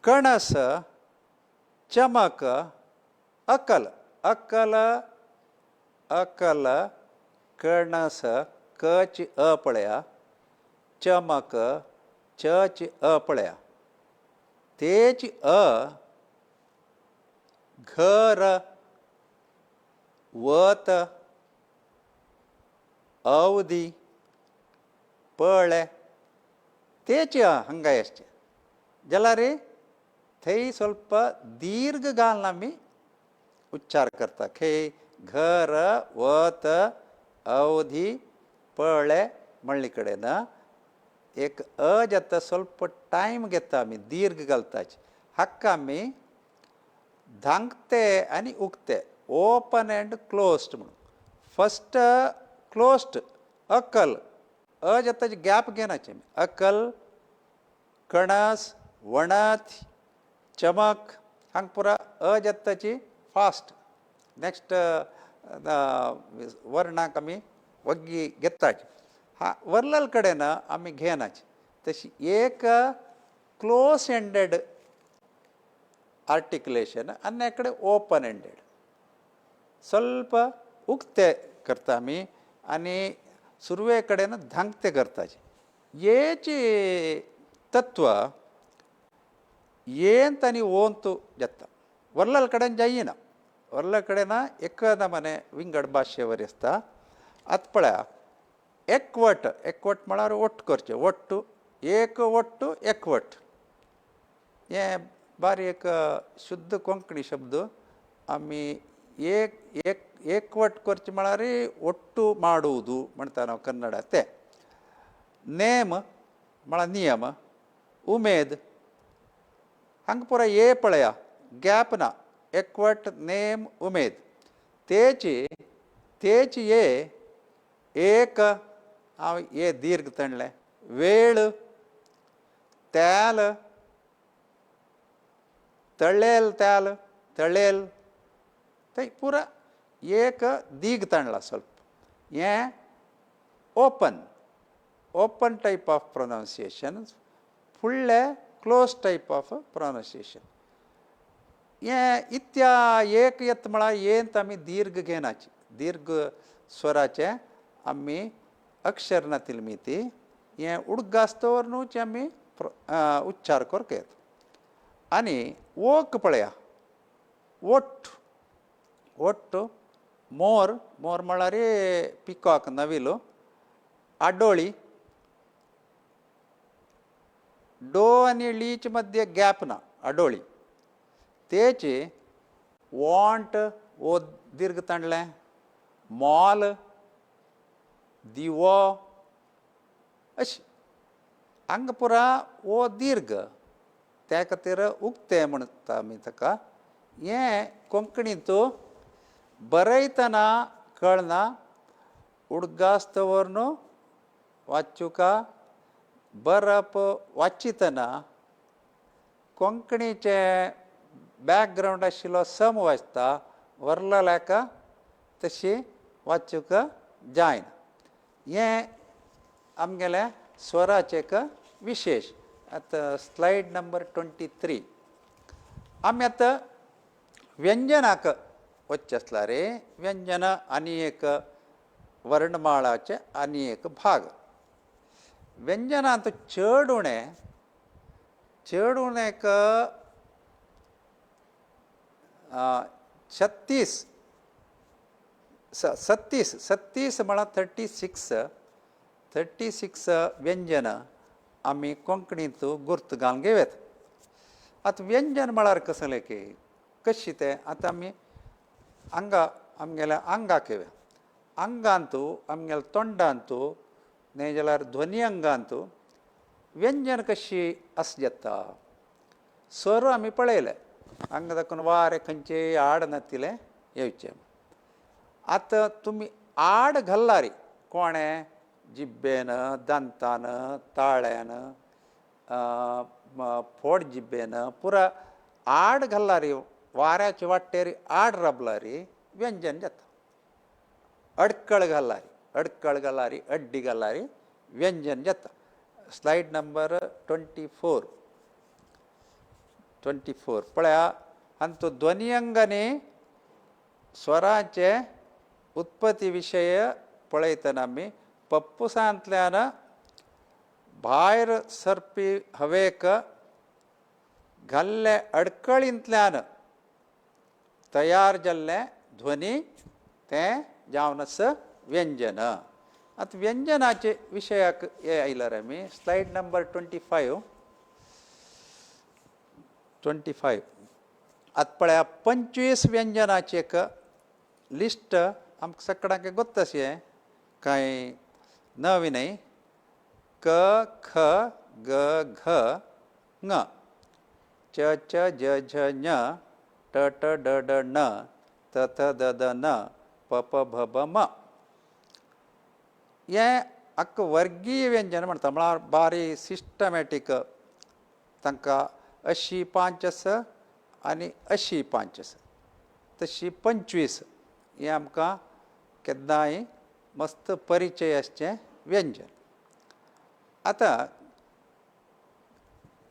कणस, चमक, अकल, अकल, अकल, कणस, कची अ पळया, चमक, चची अ पळया, तेची अ, घर, वत, अवधी, पळे, तेची अ हांगा आसचे जाल्यार थंय ಸ್ವಲ್ಪ दीर्घ घालून आमी उच्चार करता. खंय घर, वत, अवधी, पळे म्हणले कडेन एक अ जाता, ಸ್ವಲ್ಪ टायम घेता आमी, दीर्घ घालताची. हाका आमी धांकते आनी उक्ते, ओपन अँड क्लोज्ड म्हणून. फस्ट क्लोज्ड अकल, अ जाता गॅप घेनाचे आमी. अकल, कणस, वणत, चमक, हांगा पुरा अ जाताची फास्ट. नेक्स्ट वर्णाक आमी वग्गी घेताची. हा वर्लल कडेन आमी घेनाची. तशी एक क्लोज एंडेड आर्टिक्युलेशन आनी एक कडेन ओपन एंडेड, ಸ್ವಲ್ಪ उक्ते करता आमी आनी सुरवे कडेन धांकते करताचे. हेची तत्व येंत आनी ओंत जाता, वर्लल कडेन जायना. वर्लल कडेन एक नमने विंगड भाशे वरी आसता. आतां पळया एकवट, एकवट म्हळ्यार ಒಟ್ಟು करचें, ಒಟ್ಟು, एक ಒಟ್ಟು, एकवट. हें बारी एक शुद्ध कोंकणी शब्द. आमी एक एक एकवट करचें म्हळ्यार ಒಟ್ಟು ಮಾಡುವುದು म्हणटा हांव कन्नडा तें. नेम म्हळ्यार नियम, उमेद, हांगा पुरा ए पळया गॅप ना, एकवट, नेम, उमेद. तेची तेची ए एक हांव ए दीर्घ तणलें, वेळ, तेल, तळेल, तेल, तळेल, ते पुरा एक दीर्घ ताणला ಸ್ವಲ್ಪ. हें open, open type of pronunciation, फुडलें क्लोज टायप ऑफ प्रोनावन्सिएशन. हें इत्या एक येत म्हळ्यार येंत आमी दीर्घ घेनाची, दीर्घ स्वराचें आमी अक्षर नातिल्ली ती हें उडगास दवरनूच आमी उच्चार करक येता. आनी ओक पळया, ಒಟ್ಟು, ಒಟ್ಟು, मोर, मोर म्हळ्यार पिकॉक, नविलो, आडोळी, डो आनी ळीचे मध्य गॅप ना, आडोळी. तेची वॉन्ट, ओ दीर्घ ताणलें, मॉल, दिवो, अशें हांगा पुरा ओ दीर्घ, त्या खातीर उक्तें म्हणटा आमी ताका. हें कोंकणींत बरयतना कळना, उडगास दवरून वाचुका बरप वाचितना कोंकणीचें बॅकग्रावंड आशिल्लो सम वाचता, व्हरलेल्याक तशी वाचूंक जायना. हें आमगेलें स्वराचें एक विशेश. आतां स्लायड नंबर 23. आमी आतां व्यंजनाक वचचें आसल्यार व्यंजन आनी एक वर्णमाळाचें आनी एक भाग. व्यंजनांत चड उणें, चड उणें एक 36, 37, 37 म्हळ्यार 36, 36 व्यंजन आमी कोंकणींत गुर्त घालून घेवं. आतां व्यंजन म्हळ्यार कसलें की कशें तें आतां आमी आंगा आमगेल्या आंगाक येवया. आंगांत आमगेल्या तोंडांत न्हय जाल्यार ध्वनी अंगांत व्यंजन कशी आस जाता. स्वर आमी पळयले, हांगा दाखोवन वारें खंयचें आड नातिल्लें येवचें. आतां तुमी आड घाललारी कोणें जिब्बेन, दांतान, ताळ्यान, फोड जिब्बेन पुरा आड घाललारी, वाऱ्याचे वाटेर आड राबलारी व्यंजन जाता. अडकळ घाललारी, अडकळ घालारी अड्डी घालारी व्यंजन जाता. स्लायड नंबर 24 24 पळया आनी तो ध्वनियंगांनी स्वराचे उत्पत्ती विशय पळयतना आमी पप्पुसांतल्यान भायर सरपी हवेक घाल्ले अडकळींतल्यान तयार जाल्लें ध्वनी तें जावन आसा व्यंजन. आतां व्यंजनाचे विशयाक हे आयल्यार आमी स्लायड नंबर 25 25. आतां पळया 25 व्यंजनाचे एक लिस्ट आमकां सगळ्यांक गोत्त आसा, कांय नवी न्हय. क ख ग घ ङ च च ज झ ञ ट ट ड ड ण त थ the the न प प भ भ म. हें हाका वर्गीय व्यंजन म्हणटा, म्हळ्यार बारी सिस्टमॅटीक तांकां अशी 5 आसा आनी अशी 5 आसा, तशी 25. हें आमकां केन्नाय मस्त परिचय आसचें व्यंजन. आतां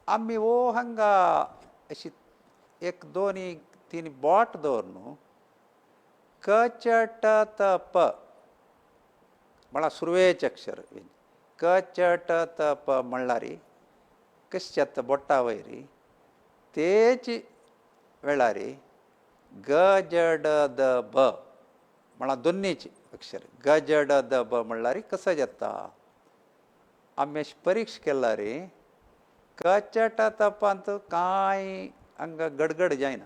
आमी हो हांगा अशी 1 2 3 बोट दवर न्हू क च ट त प म्हळ्यार सुरवेचें अक्षर क च ट त प म्हणल्यार कशें जाता बोटा वयर तेच वेळार ग ज ड the ब म्हळ्यार दोन्नीचे अक्षर ग ज ड the ब म्हणल्यार कसो जाता. आमी अशें परीक्षा केल्यार क च ट त पांत कांय हांगा गडगड जायना.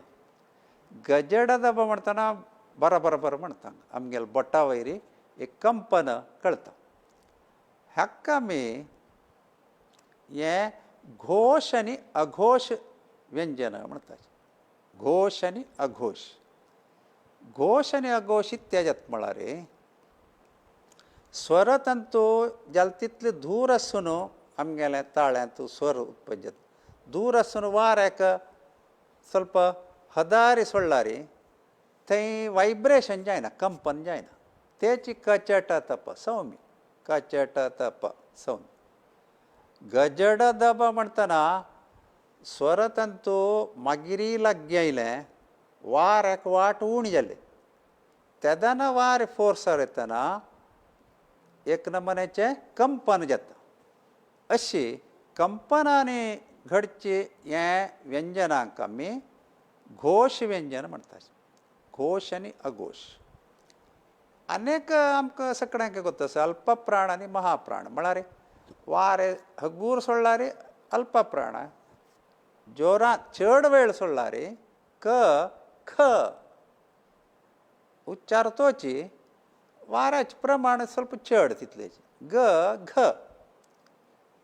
गजड the ब म्हणटना बरो बरो बरो म्हणटा आमगेले बोटा वयर एक कंपन कळटा. हाका आमी हें घोश आनी अघोश व्यंजन म्हणटात. घोश आनी अघोश. घोश आनी अघोश इत्याजात म्हळ्यार स्वर तंतू जाल तितले दूर आसून आमगेल्या ताळ्यांत स्वर उत्पन्न जाता. दूर आसून वाऱ्याक ಸ್ವಲ್ಪ हदारी सोडल्यार थंय वायब्रेशन जायना, कंपन जायना. तेची क च ट त प सौम्य, क च ट त प सौम्य. गजड the ब म्हणटना स्वरतंतू मागीर लागीं आयलें वाऱ्याक वाट उणी जाली तेदना वारें फोर्सार येतना एक नमुन्याचें कंपन जाता. अशी कंपनांनी घडची हें व्यंजनांक आमी घोश व्यंजन म्हणटात. घोश आनी अघोश. अनेक आमकां सगळ्यांक गोत आसा अल्पप्राण आनी महाप्राण म्हळ्यार वारें हगूर सोडल्यार अल्पप्राण, जोरान चड वेळ सोडल्यार क ख उच्चार तोची वाऱ्याचें प्रमाण ಸ್ವಲ್ಪ चड तितलें ग घ.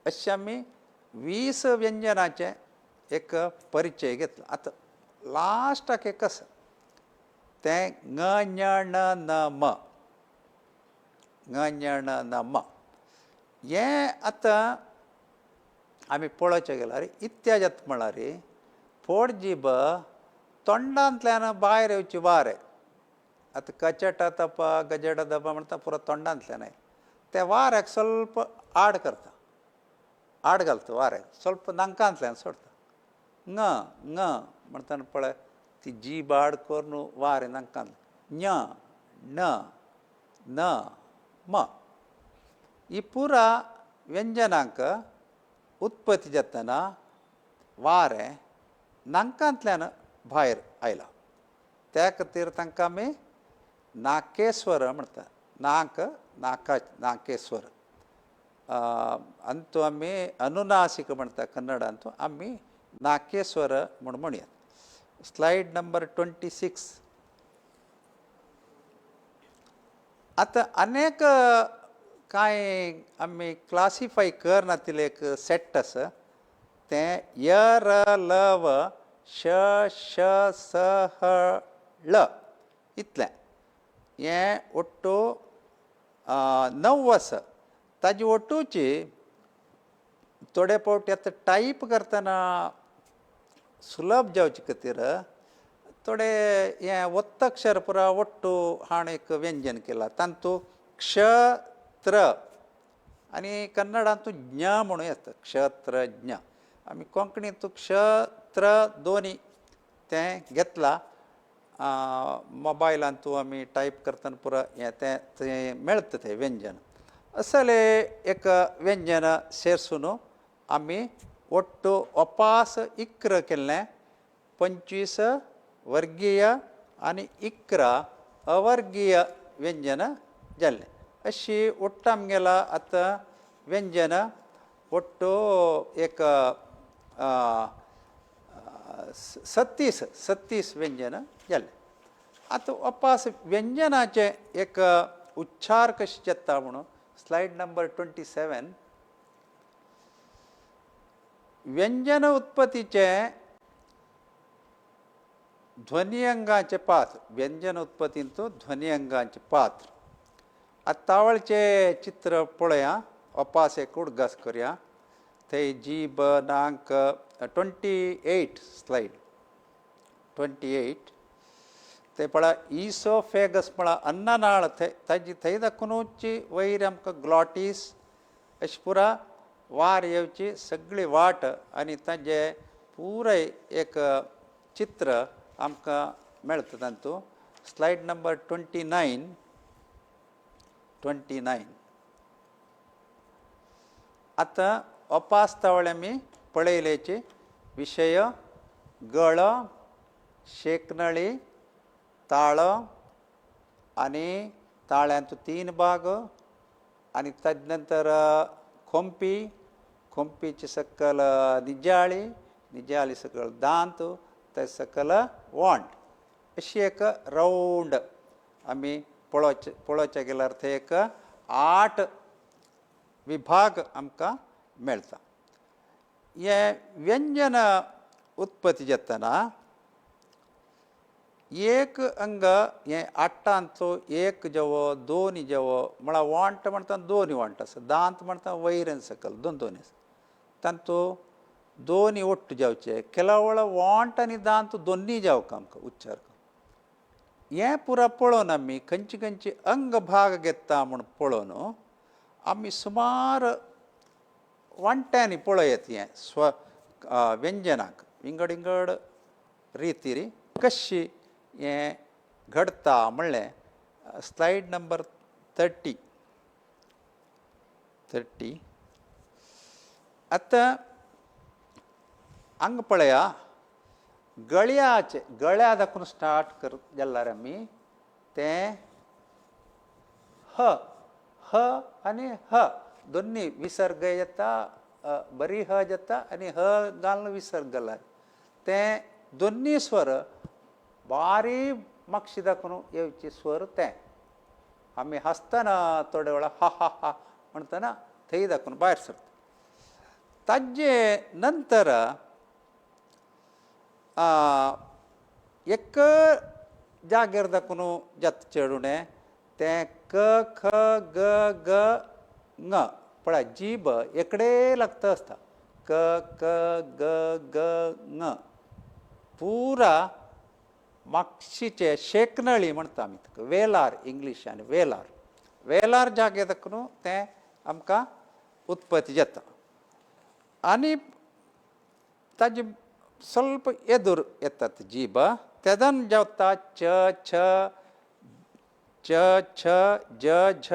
अशें आमी 20 व्यंजनाचें एक परिचय घेतला. आतां लास्टाक एक आसा तें ङ ञ ण न म. ङ ञ ण न म हें आतां आमी पळोवचें गेल्यार इत्याजात म्हळ्यार पोट जीब तोंडांतल्यान भायर येवची वारें. आतां कचट तप गजड दप म्हणटा पुरो तोंडांतल्यान आयलें त्या वाऱ्याक ಸ್ವಲ್ಪ आड करता, आड घालता वाऱ्याक ಸ್ವಲ್ಪ नांकांतल्यान सोडटा. ङ ङ म्हणटना पळय ती जीब आड करून वारें नांकांतल्यान ञ ण न म ही पुरा व्यंजनांक उत्पत्ती जातना वारें नांकांतल्यान भायर आयला. त्या खातीर तांकां आमी नाकेस्वर म्हणटा. नाक नाका नाकेस्वर अंतू आमी अनुनासिक म्हणटा कन्नडांत, आमी नाकेस्वर म्हूण म्हणया. Slide number 26. आतां अनेक कांय आमी क्लासिफाय करनातिल्लें एक सेट आसा तें य र ल व श श स ह ळ इतलें हें ಒಟ್ಟು 9 आसा. ताजी ಒಟ್ಟುची थोडे फावटी आतां टायप करतना सुलभ जावचे खातीर थोडे हें ಒತ್ತಕ್ಷर पुरा ಒಟ್ಟು हाण एक व्यंजन केलां. तातूंत क्षत्र आनी कन्नडांतू ज्ञ म्हणून येता, क्षत्रज्ञ. आमी कोंकणींतू क्षत्र दोनी तें घेतलां. मोबायलांतू आमी टायप करतना पुरो हें तें थंय मेळटा तें व्यंजन. असले एक व्यंजन शेरसून आमी ಒಟ್ಟು ಒಪಾस 11 केल्लें, 25 वर्गीय आनी 11 अवर्गीय व्यंजन जाल्लें. अशी ಒಟ್ಟು आमगेला आतां व्यंजन ಒಟ್ಟು एक 37 व्यंजन जालें. आतां ओपास व्यंजनाचें एक उच्चार कशें जाता म्हणून स्लायड नंबर 27. व्यंजन उत्पत्तीचें ध्वनिअंगाचें पात्र, व्यंजन उत्पत्तींतू ध्वनिअंगाचें पात्र. आतां तावळचें चित्र पळया, ओपास एक उडगास करया. थंय जीब नाक 28 स्लायड 28. ते पळय इसोफेगस म्हळ्यार अन्ननाळ, थंय ताजी थंय दाखोवनूच वयर आमकां ग्लॉटीस अशें पुरा वार येवची सगळी वाट आनी ताजें पुराय एक चित्र आमकां मेळटा तातूंत. Slide number 29 29. आतां ओपास तावळे आमी पळयलेची विशय गळो, शेकनळी, ताळो आनी ताळ्यांत 3 भाग आनी ताजे नंतर खोंपी, खोंपीचे सकल निजाळी, निजाळी सकल दांत, ते सकल वोंट. अशी एक रावंड आमी पळोवच्या गेल्यार थंय एक 8 विभाग आमकां मेळटा. हे व्यंजन उत्पत्ती जातना एक अंग हे 8तांतलो एक जेवो 2 जेवो म्हळ्यार वोंट म्हणटा 2 वोंट आसा, दांत म्हणटा वयर आनी सकल 2 2 आसा, तांतू 2 ಒಟ್ಟು जावचे. केलावळ वोंट आनी दांत दोन्ही जावका आमकां उच्चार. हें पुरा पळोवन आमी खंयचे खंयचे अंग भाग घेता म्हूण पळोवन आमी सुमार वांट्यांनी पळयत हें स्व व्यंजनाक विंगड विंगड रितीर कशी हें घडटा म्हणलें. Slide number 30 30. आतां हांगा पळया गळ्याचे, गळ्या दाखोवन स्टार्ट कर जाल्यार आमी तें ह, ह आनी ह दोन्ही विसर्ग येता, बरी ह जाता आनी ह घालून विसर्ग घाल्यार तें दोन्ही स्वर बारी मागशी दाखोवन येवचे स्वर. तें आमी हांसतना थोडे वेळा हा हा हा म्हणटना थंय दाखोवन भायर सरता. ताजे नंतर एक जाग्यार दाखोवन जाता चेडूणें तें क ख ग ग ङ पळय जीब एकडे लागता आसता, क क ग ग ङ पुरा मागशीचे शेकनळी म्हणटा आमी ताका, वेलार इंग्लिशान वेलार, वेलार जागे दाखोवन तें आमकां उत्पत्ती जाता. आनी ताजे ಸ್ವಲ್ಪ ಎದುರು येतात जीब, तेदन जाता च छ च छ ज झ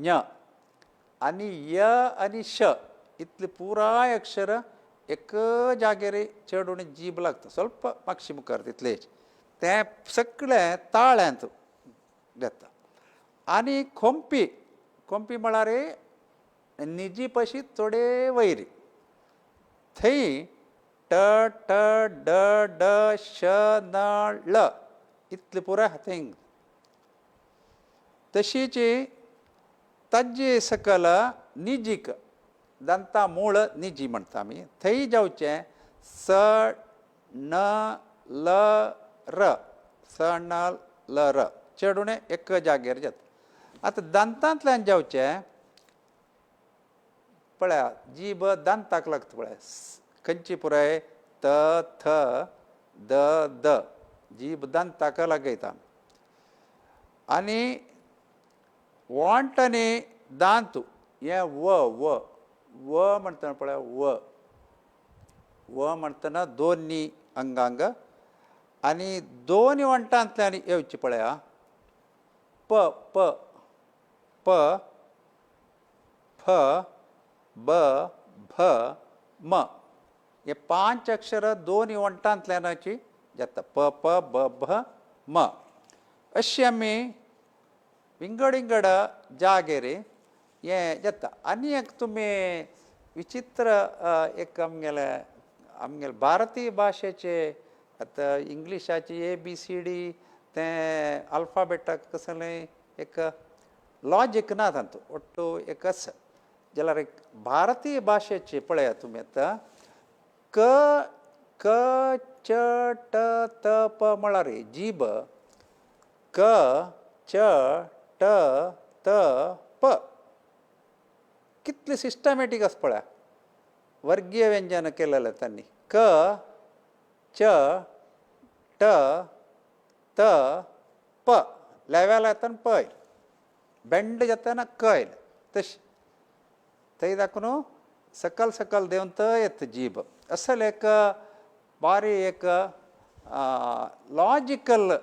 ञ आनी य आनी श इतले पुराय अक्षर एक जागेर चेडून जीब लागता, ಸ್ವಲ್ಪ मागशी मुखार तितलेच तें सगळें ताळ्यांत जाता. आनी खोंपी, खोंपी म्हळ्यार निजी पशी थोडे वयर थंय ट ट ड ड श न ळ इतले पुराय थंय. तशीच ताजे सकल निजीक दांता मूळ निजी म्हणटा आमी, थंय जावचें स न ल र, स न ल र चेडूणें एक जाग्यार जाता. आतां दांतांतल्यान जावचें पळया जीब दांताक लागता पळया, खंयची पुराय त थ the the जीब दांताक लागयता. आनी वोंट आनी दांत हें व व व म्हणटना पळय व व म्हणटना दोनी अंगांग आनी दोन वंटांतल्यान येवची पळया प प प फ ब भ म हे 5 अक्षर दोन वंटांतल्यानाची जाता प प ब भ म. अशी आमी विंगड विंगड जागेर हें जाता. आनी एक तुमी विचित्र एक आमगेले आमगेले भारतीय भाशेचे आतां इंग्लिशाची ए बी सी डी तें अल्फाबेटाक कसलें एक लॉजीक ना तातूंत ಒಟ್ಟು एक आसा. जाल्यार एक भारतीय भाशेचे पळयात तुमी आतां क क च ट त प म्हळ्यार जीब क च ट त प कितले सिस्टमॅटीक आसा पळया. वर्गीय व्यंजन केलेलें तांणी क च ट त प लेवेल येता प येयलें बेंड जाता क येयलें तशें थंय दाखोवन सकल सकल देंवन त येता जीब. असल एक बारी एक लॉजिकल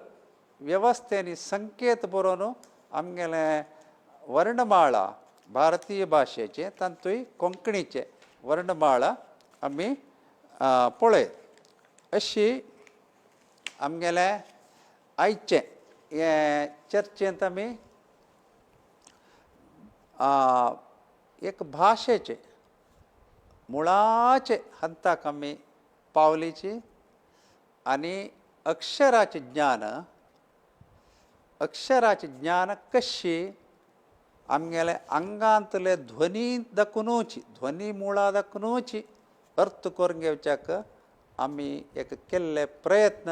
वेवस्थेनी संकेत बरोवन आमगेलें वर्णमाळा भारतीय भाशेचें तातूंय कोंकणीचें वर्णमाळा आमी पळयत. अशी आमगेलें आयचें हें चर्चेंत आमी एक भाशेचें मुळाचे हंताक आमी पावलीची आनी अक्षराचें ज्ञान अक्षराचें ज्ञान कशी आमगेले आंगांतले ध्वनी दाखोवनूच ध्वनी मुळां दाखोवनूच अर्थ करून घेवच्याक आमी एक केल्ले प्रयत्न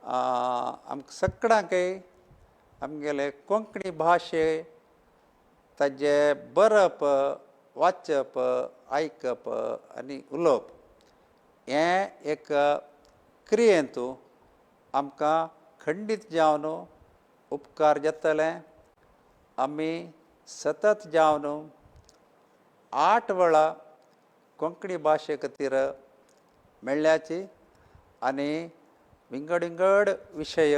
आमकां सगळ्यांकय आमगेले कोंकणी भाशे ताजें बरप वाचप आयकप आनी उलोवप हें एक क्रियेंतू आमकां खंडीत जावन उपकार जातले. आमी सतत जावन 8 वेळा कोंकणी भाशे खातीर मेळ्ळ्याची आनी विंगड विंगड विशय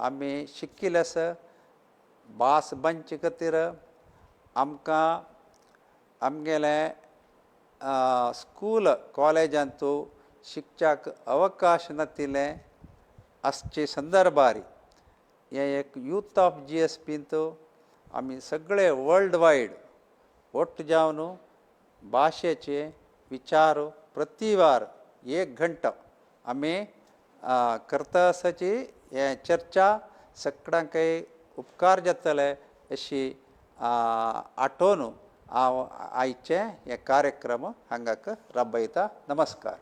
आमी शिकिल्ले आसा. भास बांदचे खातीर आमकां आमगेलें स्कूल कॉलेजांतू शिकच्याक अवकाश नातिल्लें आसचे संदर्भार हें एक यूथ ऑफ जी एस पींत आमी सगळे वर्ल्ड वायड ಒಟ್ಟು जावन भाशेचे विचार प्रतिवार 1 घंटो आमी करता आसाची हें चर्चा सगळ्यांकय उपकार जातले अशी आठोवन हांव आयचें हे कार्यक्रम हांगाक राबयता. नमस्कार.